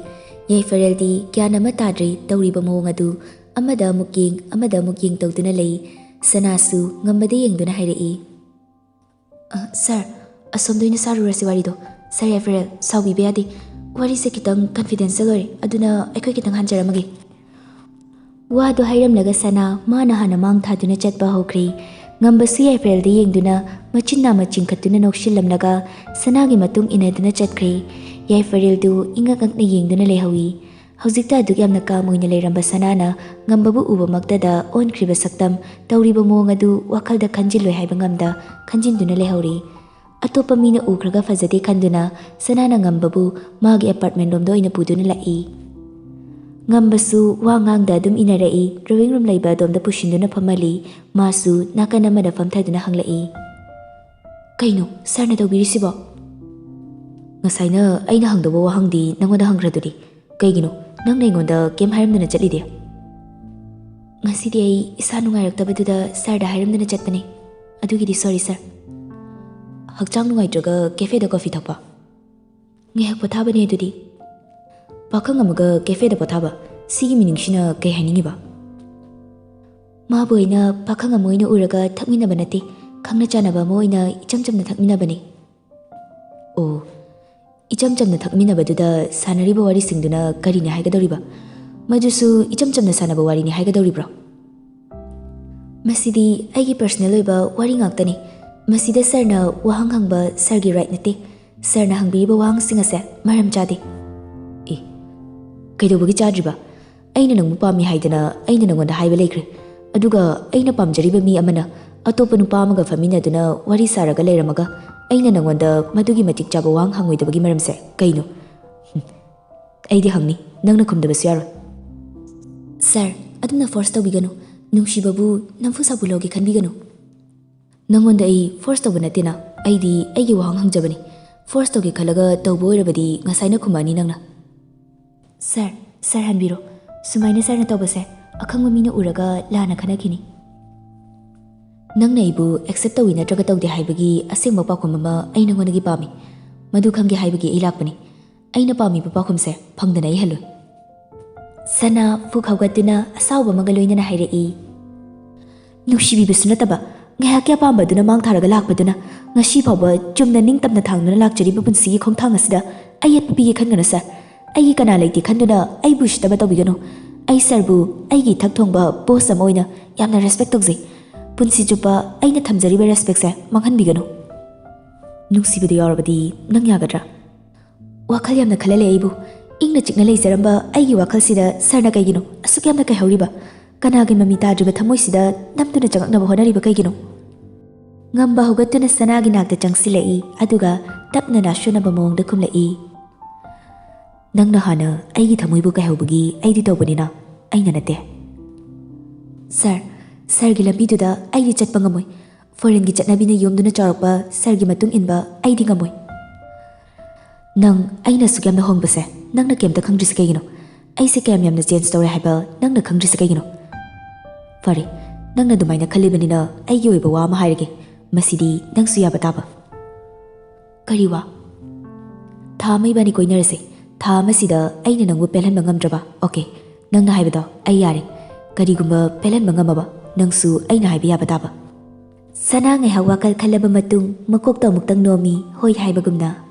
ꯌꯥꯏꯐꯔꯦꯜꯗꯤ ꯒ꯭ꯌꯥꯟ ꯑꯃ ꯇꯥꯗ꯭ꯔꯦ ꯇꯧꯔꯤꯕ ꯃꯑꯣꯡ ꯑꯗꯨ꯫ ꯑꯃꯗ ꯑꯃꯨꯛ ꯌꯦꯡ, ꯑꯃꯗ ꯑꯃꯨꯛ ꯌꯦꯡ ꯇꯧꯗꯨꯅ ꯂꯩ꯫ ꯁꯅꯥꯁꯨ ꯉꯝꯕꯗ ꯌꯦꯡꯗꯨꯅ ꯍꯥꯏꯔꯛꯏ, "ꯑ, ꯁꯥꯔ, ꯑꯁꯣꯝꯗ ꯑꯣꯏꯅ ꯁꯥꯔꯨꯔꯁꯤ ꯋꯥꯔꯤꯗꯣ꯫ ꯁꯥꯔ ꯌꯥꯏꯐꯔꯦꯜ, ꯁꯥꯎꯕꯤꯕ ꯌꯥꯗꯦ꯫ ꯋꯥꯔꯤꯁꯦ ꯈꯤꯇꯪ ꯀꯟꯐꯤꯗꯦꯟꯁꯤꯌꯦꯜ ꯑꯣꯏꯔꯦ, ꯑꯗꯨꯅ ꯑꯩꯈꯣꯏ ꯈꯤꯇꯪ ꯍꯟꯖꯔꯝꯃꯒꯦ꯫" ꯋꯥꯗꯨ ꯍꯥꯏꯔꯝꯂꯒ ꯁꯅꯥ ꯃꯥꯅ ꯍꯥꯟꯅ ꯃꯥꯡ ꯊꯥꯗꯨꯅ ꯆꯠꯄ ꯍꯧꯈ꯭ꯔꯦ꯫ ꯉꯝꯕꯁꯨ ꯌꯥꯏꯐꯔꯦꯜꯗ ꯌꯦꯡꯗꯨꯅ ꯃꯆꯤꯟ ꯅꯥꯝꯃ ꯆꯤꯡꯈꯠꯇꯨꯅ ꯅꯣꯛꯁꯤꯜꯂꯝꯂꯒ ꯁꯅꯥꯒꯤ ꯃꯇꯨꯡ ꯏꯟꯅꯗꯨꯅ ꯆꯠꯈ꯭ꯔꯦ꯫ ꯌꯥꯏꯐꯔꯦꯜꯗꯨ ꯏꯉꯛ ꯉꯛꯅ ꯌꯦꯡꯗꯨꯅ ꯂꯩꯍꯧꯏ꯫ ꯍꯧꯖꯤꯛꯇ ꯑꯗꯨꯛ ꯌꯥꯝꯅ calm ꯑꯣꯏꯅ ꯂꯩꯔꯝꯕ ꯁꯅꯥꯅ ꯉꯝꯕꯕꯨ ꯎꯕꯃꯛꯇꯗ ꯑꯣꯟꯈ꯭ꯔꯤꯕ ꯁꯛꯇꯝ, ꯇꯧꯔꯤꯕ ꯃꯑꯣꯡ ꯑꯗꯨ ꯋꯥꯈꯜꯗ ꯈꯟꯖꯤꯜꯂꯣꯏ ꯍꯥꯏꯕ ꯉꯝꯗ ꯈꯟꯖꯤꯟꯗꯨꯅ ꯂꯩꯍꯧꯔꯤ꯫ ꯑꯇꯣꯞꯄ ꯃꯤꯅ ꯎꯈ꯭ꯔꯒ ꯐꯖꯗꯦ ꯈꯟꯗꯨꯅ ꯁꯅꯥꯅ ꯉꯝꯕꯕꯨ ꯃꯥꯒꯤ apartment ꯂꯣꯝꯗ ꯑꯣꯏꯅ ꯄꯨꯗꯨꯅ ꯂꯥꯛꯏ꯫ ꯉꯝꯕꯁꯨ ꯋꯥ ꯉꯥꯡꯗ ꯑꯗꯨꯝ ꯏꯟꯅꯔꯛꯏ꯫ Drawing room ꯂꯩꯕ ꯑꯗꯣꯝꯗ ꯄꯨꯁꯤꯟꯗꯨꯅ ꯐꯝꯍꯜꯂꯤ꯫ ꯃꯥꯁꯨ ꯅꯥꯀꯟ ꯑꯃꯗ ꯐꯝꯊꯗꯨꯅ ꯍꯪꯂꯛꯏ, "ꯀꯩꯅꯣ ꯁꯥꯔꯅ ꯇꯧꯕꯤꯔꯤꯁꯤꯕꯣ?" "ꯉꯁꯥꯏꯅ ꯑꯩꯅ ꯍꯪꯗꯧꯕ ꯋꯥꯍꯪꯗꯤ ꯅꯪꯉꯣꯟꯗ ꯍꯪꯈ꯭ꯔꯗꯨꯗꯤ꯫ ꯀꯩꯒꯤꯅꯣ ꯅꯪꯅ ꯑꯩꯉꯣꯟꯗ ꯀꯩꯝ ꯍꯥꯏꯔꯝꯗꯅ ꯆꯠꯂꯤꯗꯤ?" "ꯉꯁꯤꯗꯤ ꯑꯩ ꯏꯁꯥ ꯅꯨꯡꯉꯥꯏꯔꯛꯇꯕꯗꯨꯗ ꯁꯥꯔꯗ ꯍꯥꯏꯔꯝꯗꯅ ꯆꯠꯄꯅꯦ꯫ ꯑꯗꯨꯒꯤꯗꯤ sorry ꯁꯥꯔ꯫" "ꯍꯛꯆꯥꯡ ꯅꯨꯡꯉꯥꯏꯇ꯭ꯔꯒ cafeꯗ coffee ꯊꯛꯄ?" "ꯉꯥꯏꯍꯥꯛ ꯄꯣꯊꯥꯕꯅꯦ ꯑꯗꯨꯗꯤ꯫" "ꯄꯥꯈꯪ ꯑꯃꯒ cafeꯗ ꯄꯣꯊꯥꯕ, ꯁꯤꯒꯤ meaningꯁꯤꯅ ꯀꯩ ꯍꯥꯏꯅꯤꯡꯉꯤꯕ?" "ꯃꯥꯕꯨ ꯑꯩꯅ ꯄꯥꯈꯪ ꯑꯃ ꯑꯣꯏꯅ ꯎꯔꯒ ꯊꯛꯃꯤꯟꯅꯕ ꯅꯠꯇꯦ, ꯈꯪꯅ ꯆꯥꯟꯅꯕ ꯑꯃ ꯑꯣꯏꯅ ꯏꯆꯝ ꯆꯝꯅ ꯊꯛꯃꯤꯟꯅꯕꯅꯦ꯫" "ꯑꯣ, ꯏꯆꯝ ꯆꯝꯅ ꯊꯛꯃꯤꯟꯅꯕꯗꯨꯗ ꯁꯥꯟꯅꯔꯤꯕ ꯋꯥꯔꯤꯁꯤꯡꯗꯨꯅ ꯀꯔꯤꯅꯤ ꯍꯥꯏꯒꯗꯧꯔꯤꯕ? ꯃꯗꯨꯁꯨ ꯏꯆꯝ ꯆꯝꯅ ꯁꯥꯟꯅꯕ ꯋꯥꯔꯤꯅꯤ ꯍꯥꯏꯒꯗꯧꯔꯤꯕ꯭ꯔꯣ?" "ꯃꯁꯤꯗꯤ ꯑꯩꯒꯤ personal ꯑꯣꯏꯕ ꯋꯥꯔꯤ ꯉꯥꯛꯇꯅꯤ꯫ ꯃꯁꯤꯗ ꯁꯥꯔꯅ ꯋꯥꯍꯪ ꯍꯪꯕ ꯁꯥꯔꯒꯤ right ꯅꯠꯇꯦ꯫ ꯁꯥꯔꯅ ꯍꯪꯕꯤꯔꯤꯕ ꯋꯥꯍꯪꯁꯤꯡ ꯑꯁꯦ ꯃꯔꯝ ꯆꯥꯗꯦ꯫" "ꯑꯦ, ꯀꯩꯗꯧꯕꯒꯤ ꯆꯥꯗ꯭ꯔꯤꯕ? ꯑꯩꯅ ꯅꯪꯕꯨ ꯄꯥꯝꯃꯤ ꯍꯥꯏꯗꯅ ꯑꯩꯅ ꯅꯪꯉꯣꯟꯗ ꯍꯥꯏꯕ ꯂꯩꯈ꯭ꯔꯦ꯫ ꯑꯗꯨꯒ ꯑꯩꯅ ꯄꯥꯝꯖꯔꯤꯕ ꯃꯤ ꯑꯃꯅ ꯑꯇꯣꯞꯄ ꯅꯨꯄꯥ ꯑꯃꯒ ꯐꯝꯃꯤꯟꯅꯗꯨꯅ ꯋꯥꯔꯤ ꯁꯥꯔꯒ ꯂꯩꯔꯝꯃꯒ ꯑꯩꯅ ꯅꯪꯉꯣꯟꯗ ꯃꯗꯨꯒꯤ ꯃꯇꯤꯛ ꯆꯥꯕ ꯋꯥꯍꯪ ꯍꯪꯉꯣꯏꯗꯕꯒꯤ ꯃꯔꯝꯁꯦ ꯀꯩꯅꯣ?" "ꯍꯨꯝ, ꯑꯩꯗꯤ ꯍꯪꯅꯤ, ꯅꯪꯅ ꯈꯨꯝꯗꯕꯁꯨ ꯌꯥꯔꯣꯏ꯫" "ꯁꯥꯔ, ꯑꯗꯨꯝꯅ force ꯇꯧꯕꯤꯒꯅꯨ꯫ ꯅꯨꯡꯁꯤꯕꯕꯨ ꯅꯝꯐꯨ ꯁꯥꯐꯨ ꯂꯧꯒꯦ ꯈꯟꯕꯤꯒꯅꯨ꯫" "ꯅꯪꯉꯣꯟꯗ ꯑꯩ force ꯇꯧꯕ ꯅꯠꯇꯦꯅ, ꯑꯩꯗꯤ ꯑꯩꯒꯤ ꯋꯥꯍꯪ ꯍꯪꯖꯕꯅꯤ꯫ Force ꯇꯧꯒꯦ ꯈꯜꯂꯒ ꯇꯧꯕ ꯑꯣꯏꯔꯕꯗꯤ ꯉꯁꯥꯏꯅ ꯈꯨꯝꯃꯛꯑꯅꯤ ꯅꯪꯅ꯫" "ꯁꯥꯔ, ꯁꯥꯔ ꯍꯟꯕꯤꯔꯣ꯫ ꯁꯨꯃꯥꯏꯅ ꯁꯥꯔꯅ ꯇꯧꯕꯁꯦ ꯑꯈꯪꯕ ꯃꯤꯅ ꯎꯔꯒ ꯂꯥꯟꯅ ꯈꯟꯅꯈꯤꯅꯤ꯫" "ꯅꯪꯅ ꯑꯩꯕꯨ accept ꯇꯧꯏ ꯅꯠꯇ꯭ꯔꯒ ꯇꯧꯗꯦ ꯍꯥꯏꯕꯒꯤ ꯑꯁꯦꯡꯕ ꯄꯥꯎꯈꯨꯝ ꯑꯃ ꯑꯩ ꯅꯉꯣꯟꯗꯒꯤ ꯄꯥꯝꯃꯤ꯫ ꯃꯗꯨ ꯈꯪꯒꯦ ꯍꯥꯏꯕꯒꯤ ꯑꯩ ꯂꯥꯛꯄꯅꯤ꯫ ꯑꯩꯅ ꯄꯥꯝꯃꯤꯕ ꯄꯥꯎꯈꯨꯝꯁꯦ ꯐꯪꯗꯅ ꯑꯩ ꯍꯜꯂꯣꯏ꯫" ꯁꯅꯥ ꯐꯨꯛ ꯍꯧꯒꯠꯇꯨꯅ ꯑꯁꯥꯎꯕ ꯑꯃꯒ ꯂꯣꯏꯅꯅ ꯍꯥꯏꯔꯛꯏ꯫ "ꯅꯨꯡꯁꯤꯕꯤꯕꯁꯨ ꯅꯠꯇꯕ, ꯉꯥꯏꯍꯥꯛꯀꯤ ꯑꯄꯥꯝꯕ ꯑꯗꯨꯅ ꯃꯥꯡ ꯊꯥꯔꯒ ꯂꯥꯛꯄꯗꯨꯅ ꯉꯁꯤ ꯐꯥꯎꯕ ꯆꯨꯝꯅ ꯅꯤꯡꯇꯝꯅ ꯊꯥꯡꯗꯨꯅ ꯂꯥꯛꯆꯔꯤꯕ ꯄꯨꯟꯁꯤꯒꯤ ꯈꯣꯡꯊꯥꯡ ꯑꯁꯤꯗ ꯑꯌꯦꯠꯄ ꯄꯤꯒꯦ ꯈꯟꯒꯅꯨ ꯁꯥꯔ꯫ ꯑꯩꯒꯤ ꯀꯅꯥ ꯂꯩꯇꯦ ꯈꯟꯗꯨꯅ ꯑꯩꯕꯨ ꯎꯁꯤꯠꯇꯕ ꯇꯧꯕꯤꯒꯅꯨ꯫ ꯑꯩ ꯁꯥꯔꯕꯨ ꯑꯩꯒꯤ ꯏꯊꯛ ꯊꯣꯡꯕ ꯕꯣꯁ ꯑꯃ ꯑꯣꯏꯅ ꯌꯥꯝꯅ ꯔꯦꯁꯄꯦꯛ ꯇꯧꯖꯩ꯫ ꯄꯨꯟꯁꯤ ꯆꯨꯞꯄ ꯑꯩꯅ ꯊꯝꯖꯔꯤꯕ ꯔꯦꯁꯄꯦꯛꯁꯦ ꯃꯥꯡꯍꯟꯕꯤꯒꯅꯨ꯫ ꯅꯨꯡꯁꯤꯕꯗꯨ ꯌꯥꯎꯔꯕꯗꯤ ꯅꯪ ꯌꯥꯒꯗ꯭ꯔꯥ? ꯋꯥꯈꯜ ꯌꯥꯝꯅ ꯈꯜꯍꯜꯂꯦ ꯑꯩꯕꯨ꯫ ꯏꯪꯅ ꯆꯤꯛꯅ ꯂꯩꯖꯔꯝꯕ ꯑꯩꯒꯤ ꯋꯥꯈꯜꯁꯤꯗ ꯁꯥꯔꯅ ꯀꯩꯒꯤꯅꯣ ꯑꯁꯨꯛ ꯌꯥꯝꯅ ꯀꯥꯏꯍꯧꯔꯤꯕ? ꯀꯅꯥꯒꯤ ꯃꯃꯤ ꯇꯥꯗ꯭ꯔꯤꯕ ꯊꯃꯣꯏꯁꯤꯗ ꯅꯝꯗꯨꯅ ꯆꯪꯉꯛꯅꯕ ꯍꯣꯠꯅꯔꯤꯕ ꯀꯩꯒꯤꯅꯣ? ꯉꯝꯕ ꯍꯧꯒꯠꯇꯨꯅ ꯁꯅꯥꯒꯤ ꯅꯥꯛꯇ ꯆꯪꯁꯤꯜꯂꯛꯏ, ꯑꯗꯨꯒ ꯇꯞꯅ ꯅꯥꯁꯨꯅꯕ ꯃꯑꯣꯡꯗ ꯈꯨꯝꯂꯛꯏ, "ꯅꯪꯅ ꯍꯥꯟꯅ ꯑꯩꯒꯤ ꯊꯃꯣꯏꯕꯨ ꯀꯥꯏꯍꯧꯕꯒꯤ ꯑꯩꯗꯤ ꯇꯧꯕꯅꯤꯅ, ꯑꯩꯅ ꯅꯠꯇꯦ꯫" "ꯁꯥꯔ, ꯁꯥꯔꯒꯤ ꯂꯝꯕꯤꯗꯨꯗ ꯑꯩꯗꯤ ꯆꯠꯄ ꯉꯝꯃꯣꯏ꯫ ꯐꯣꯔꯦꯟꯒꯤ ꯆꯠꯅꯕꯤꯅ ꯌꯣꯝꯗꯨꯅ ꯆꯥꯎꯔꯛꯄ ꯁꯥꯔꯒꯤ ꯃꯇꯨꯡ ꯏꯟꯕ ꯑꯩꯗꯤ ꯉꯝꯃꯣꯏ꯫" "ꯅꯪ ꯑꯩꯅ ꯑꯁꯨꯛ ꯌꯥꯝꯅ ꯍꯣꯡꯕꯁꯦ ꯅꯪꯅ ꯀꯩꯝꯇ ꯈꯪꯗ꯭ꯔꯤꯁꯦ ꯀꯩꯒꯤꯅꯣ? ꯑꯩꯁꯦ ꯀꯌꯥꯝ ꯌꯥꯝꯅ ꯆꯦꯟꯖ ꯇꯧꯔꯦ ꯍꯥꯏꯕ ꯅꯪꯅ ꯈꯪꯗ꯭ꯔꯤꯁꯦ ꯀꯩꯒꯤꯅꯣ? ꯐꯔꯦ, ꯅꯪꯅ ꯑꯗꯨꯃꯥꯏꯅ ꯈꯜꯂꯤꯕꯅꯤꯅ ꯑꯩꯒꯤ ꯑꯣꯏꯕ ꯋꯥ ꯑꯃ ꯍꯥꯏꯔꯒꯦ꯫ ꯃꯁꯤꯗꯤ ꯅꯪꯁꯨ ꯌꯥꯕ ꯇꯥꯕ꯫" "ꯀꯔꯤ ꯋꯥ?" "ꯊꯥ ꯑꯃ ꯏꯕꯥꯅꯤ ꯀꯣꯏꯅꯔꯁꯦ꯫ ꯊꯥ ꯑꯃꯁꯤꯗ ꯑꯩꯅ ꯅꯪꯕꯨ ꯄꯦꯜꯍꯟꯕ ꯉꯝꯗ꯭ꯔꯕ, ꯑꯣꯀꯦ, ꯅꯪꯅ ꯍꯥꯏꯕꯗꯣ ꯑꯩ ꯌꯥꯔꯦ꯫ ꯀꯔꯤꯒꯨꯝꯕ ꯄꯦꯜꯍꯟꯕ ꯉꯝꯃꯕ, ꯅꯪꯁꯨ ꯑꯩꯅ ꯍꯥꯏꯕ ꯌꯥꯕ ꯇꯥꯕ꯫" ꯁꯅꯥ ꯉꯥꯏꯍꯥꯛ ꯋꯥꯈꯜ ꯈꯜꯂꯕ ꯃꯇꯨꯡ ꯃꯀꯣꯛꯇ ꯑꯃꯨꯛꯇꯪ ꯅꯣꯝꯃꯤ, ꯍꯣꯏ ꯍꯥꯏꯕꯒꯨꯝꯅ꯫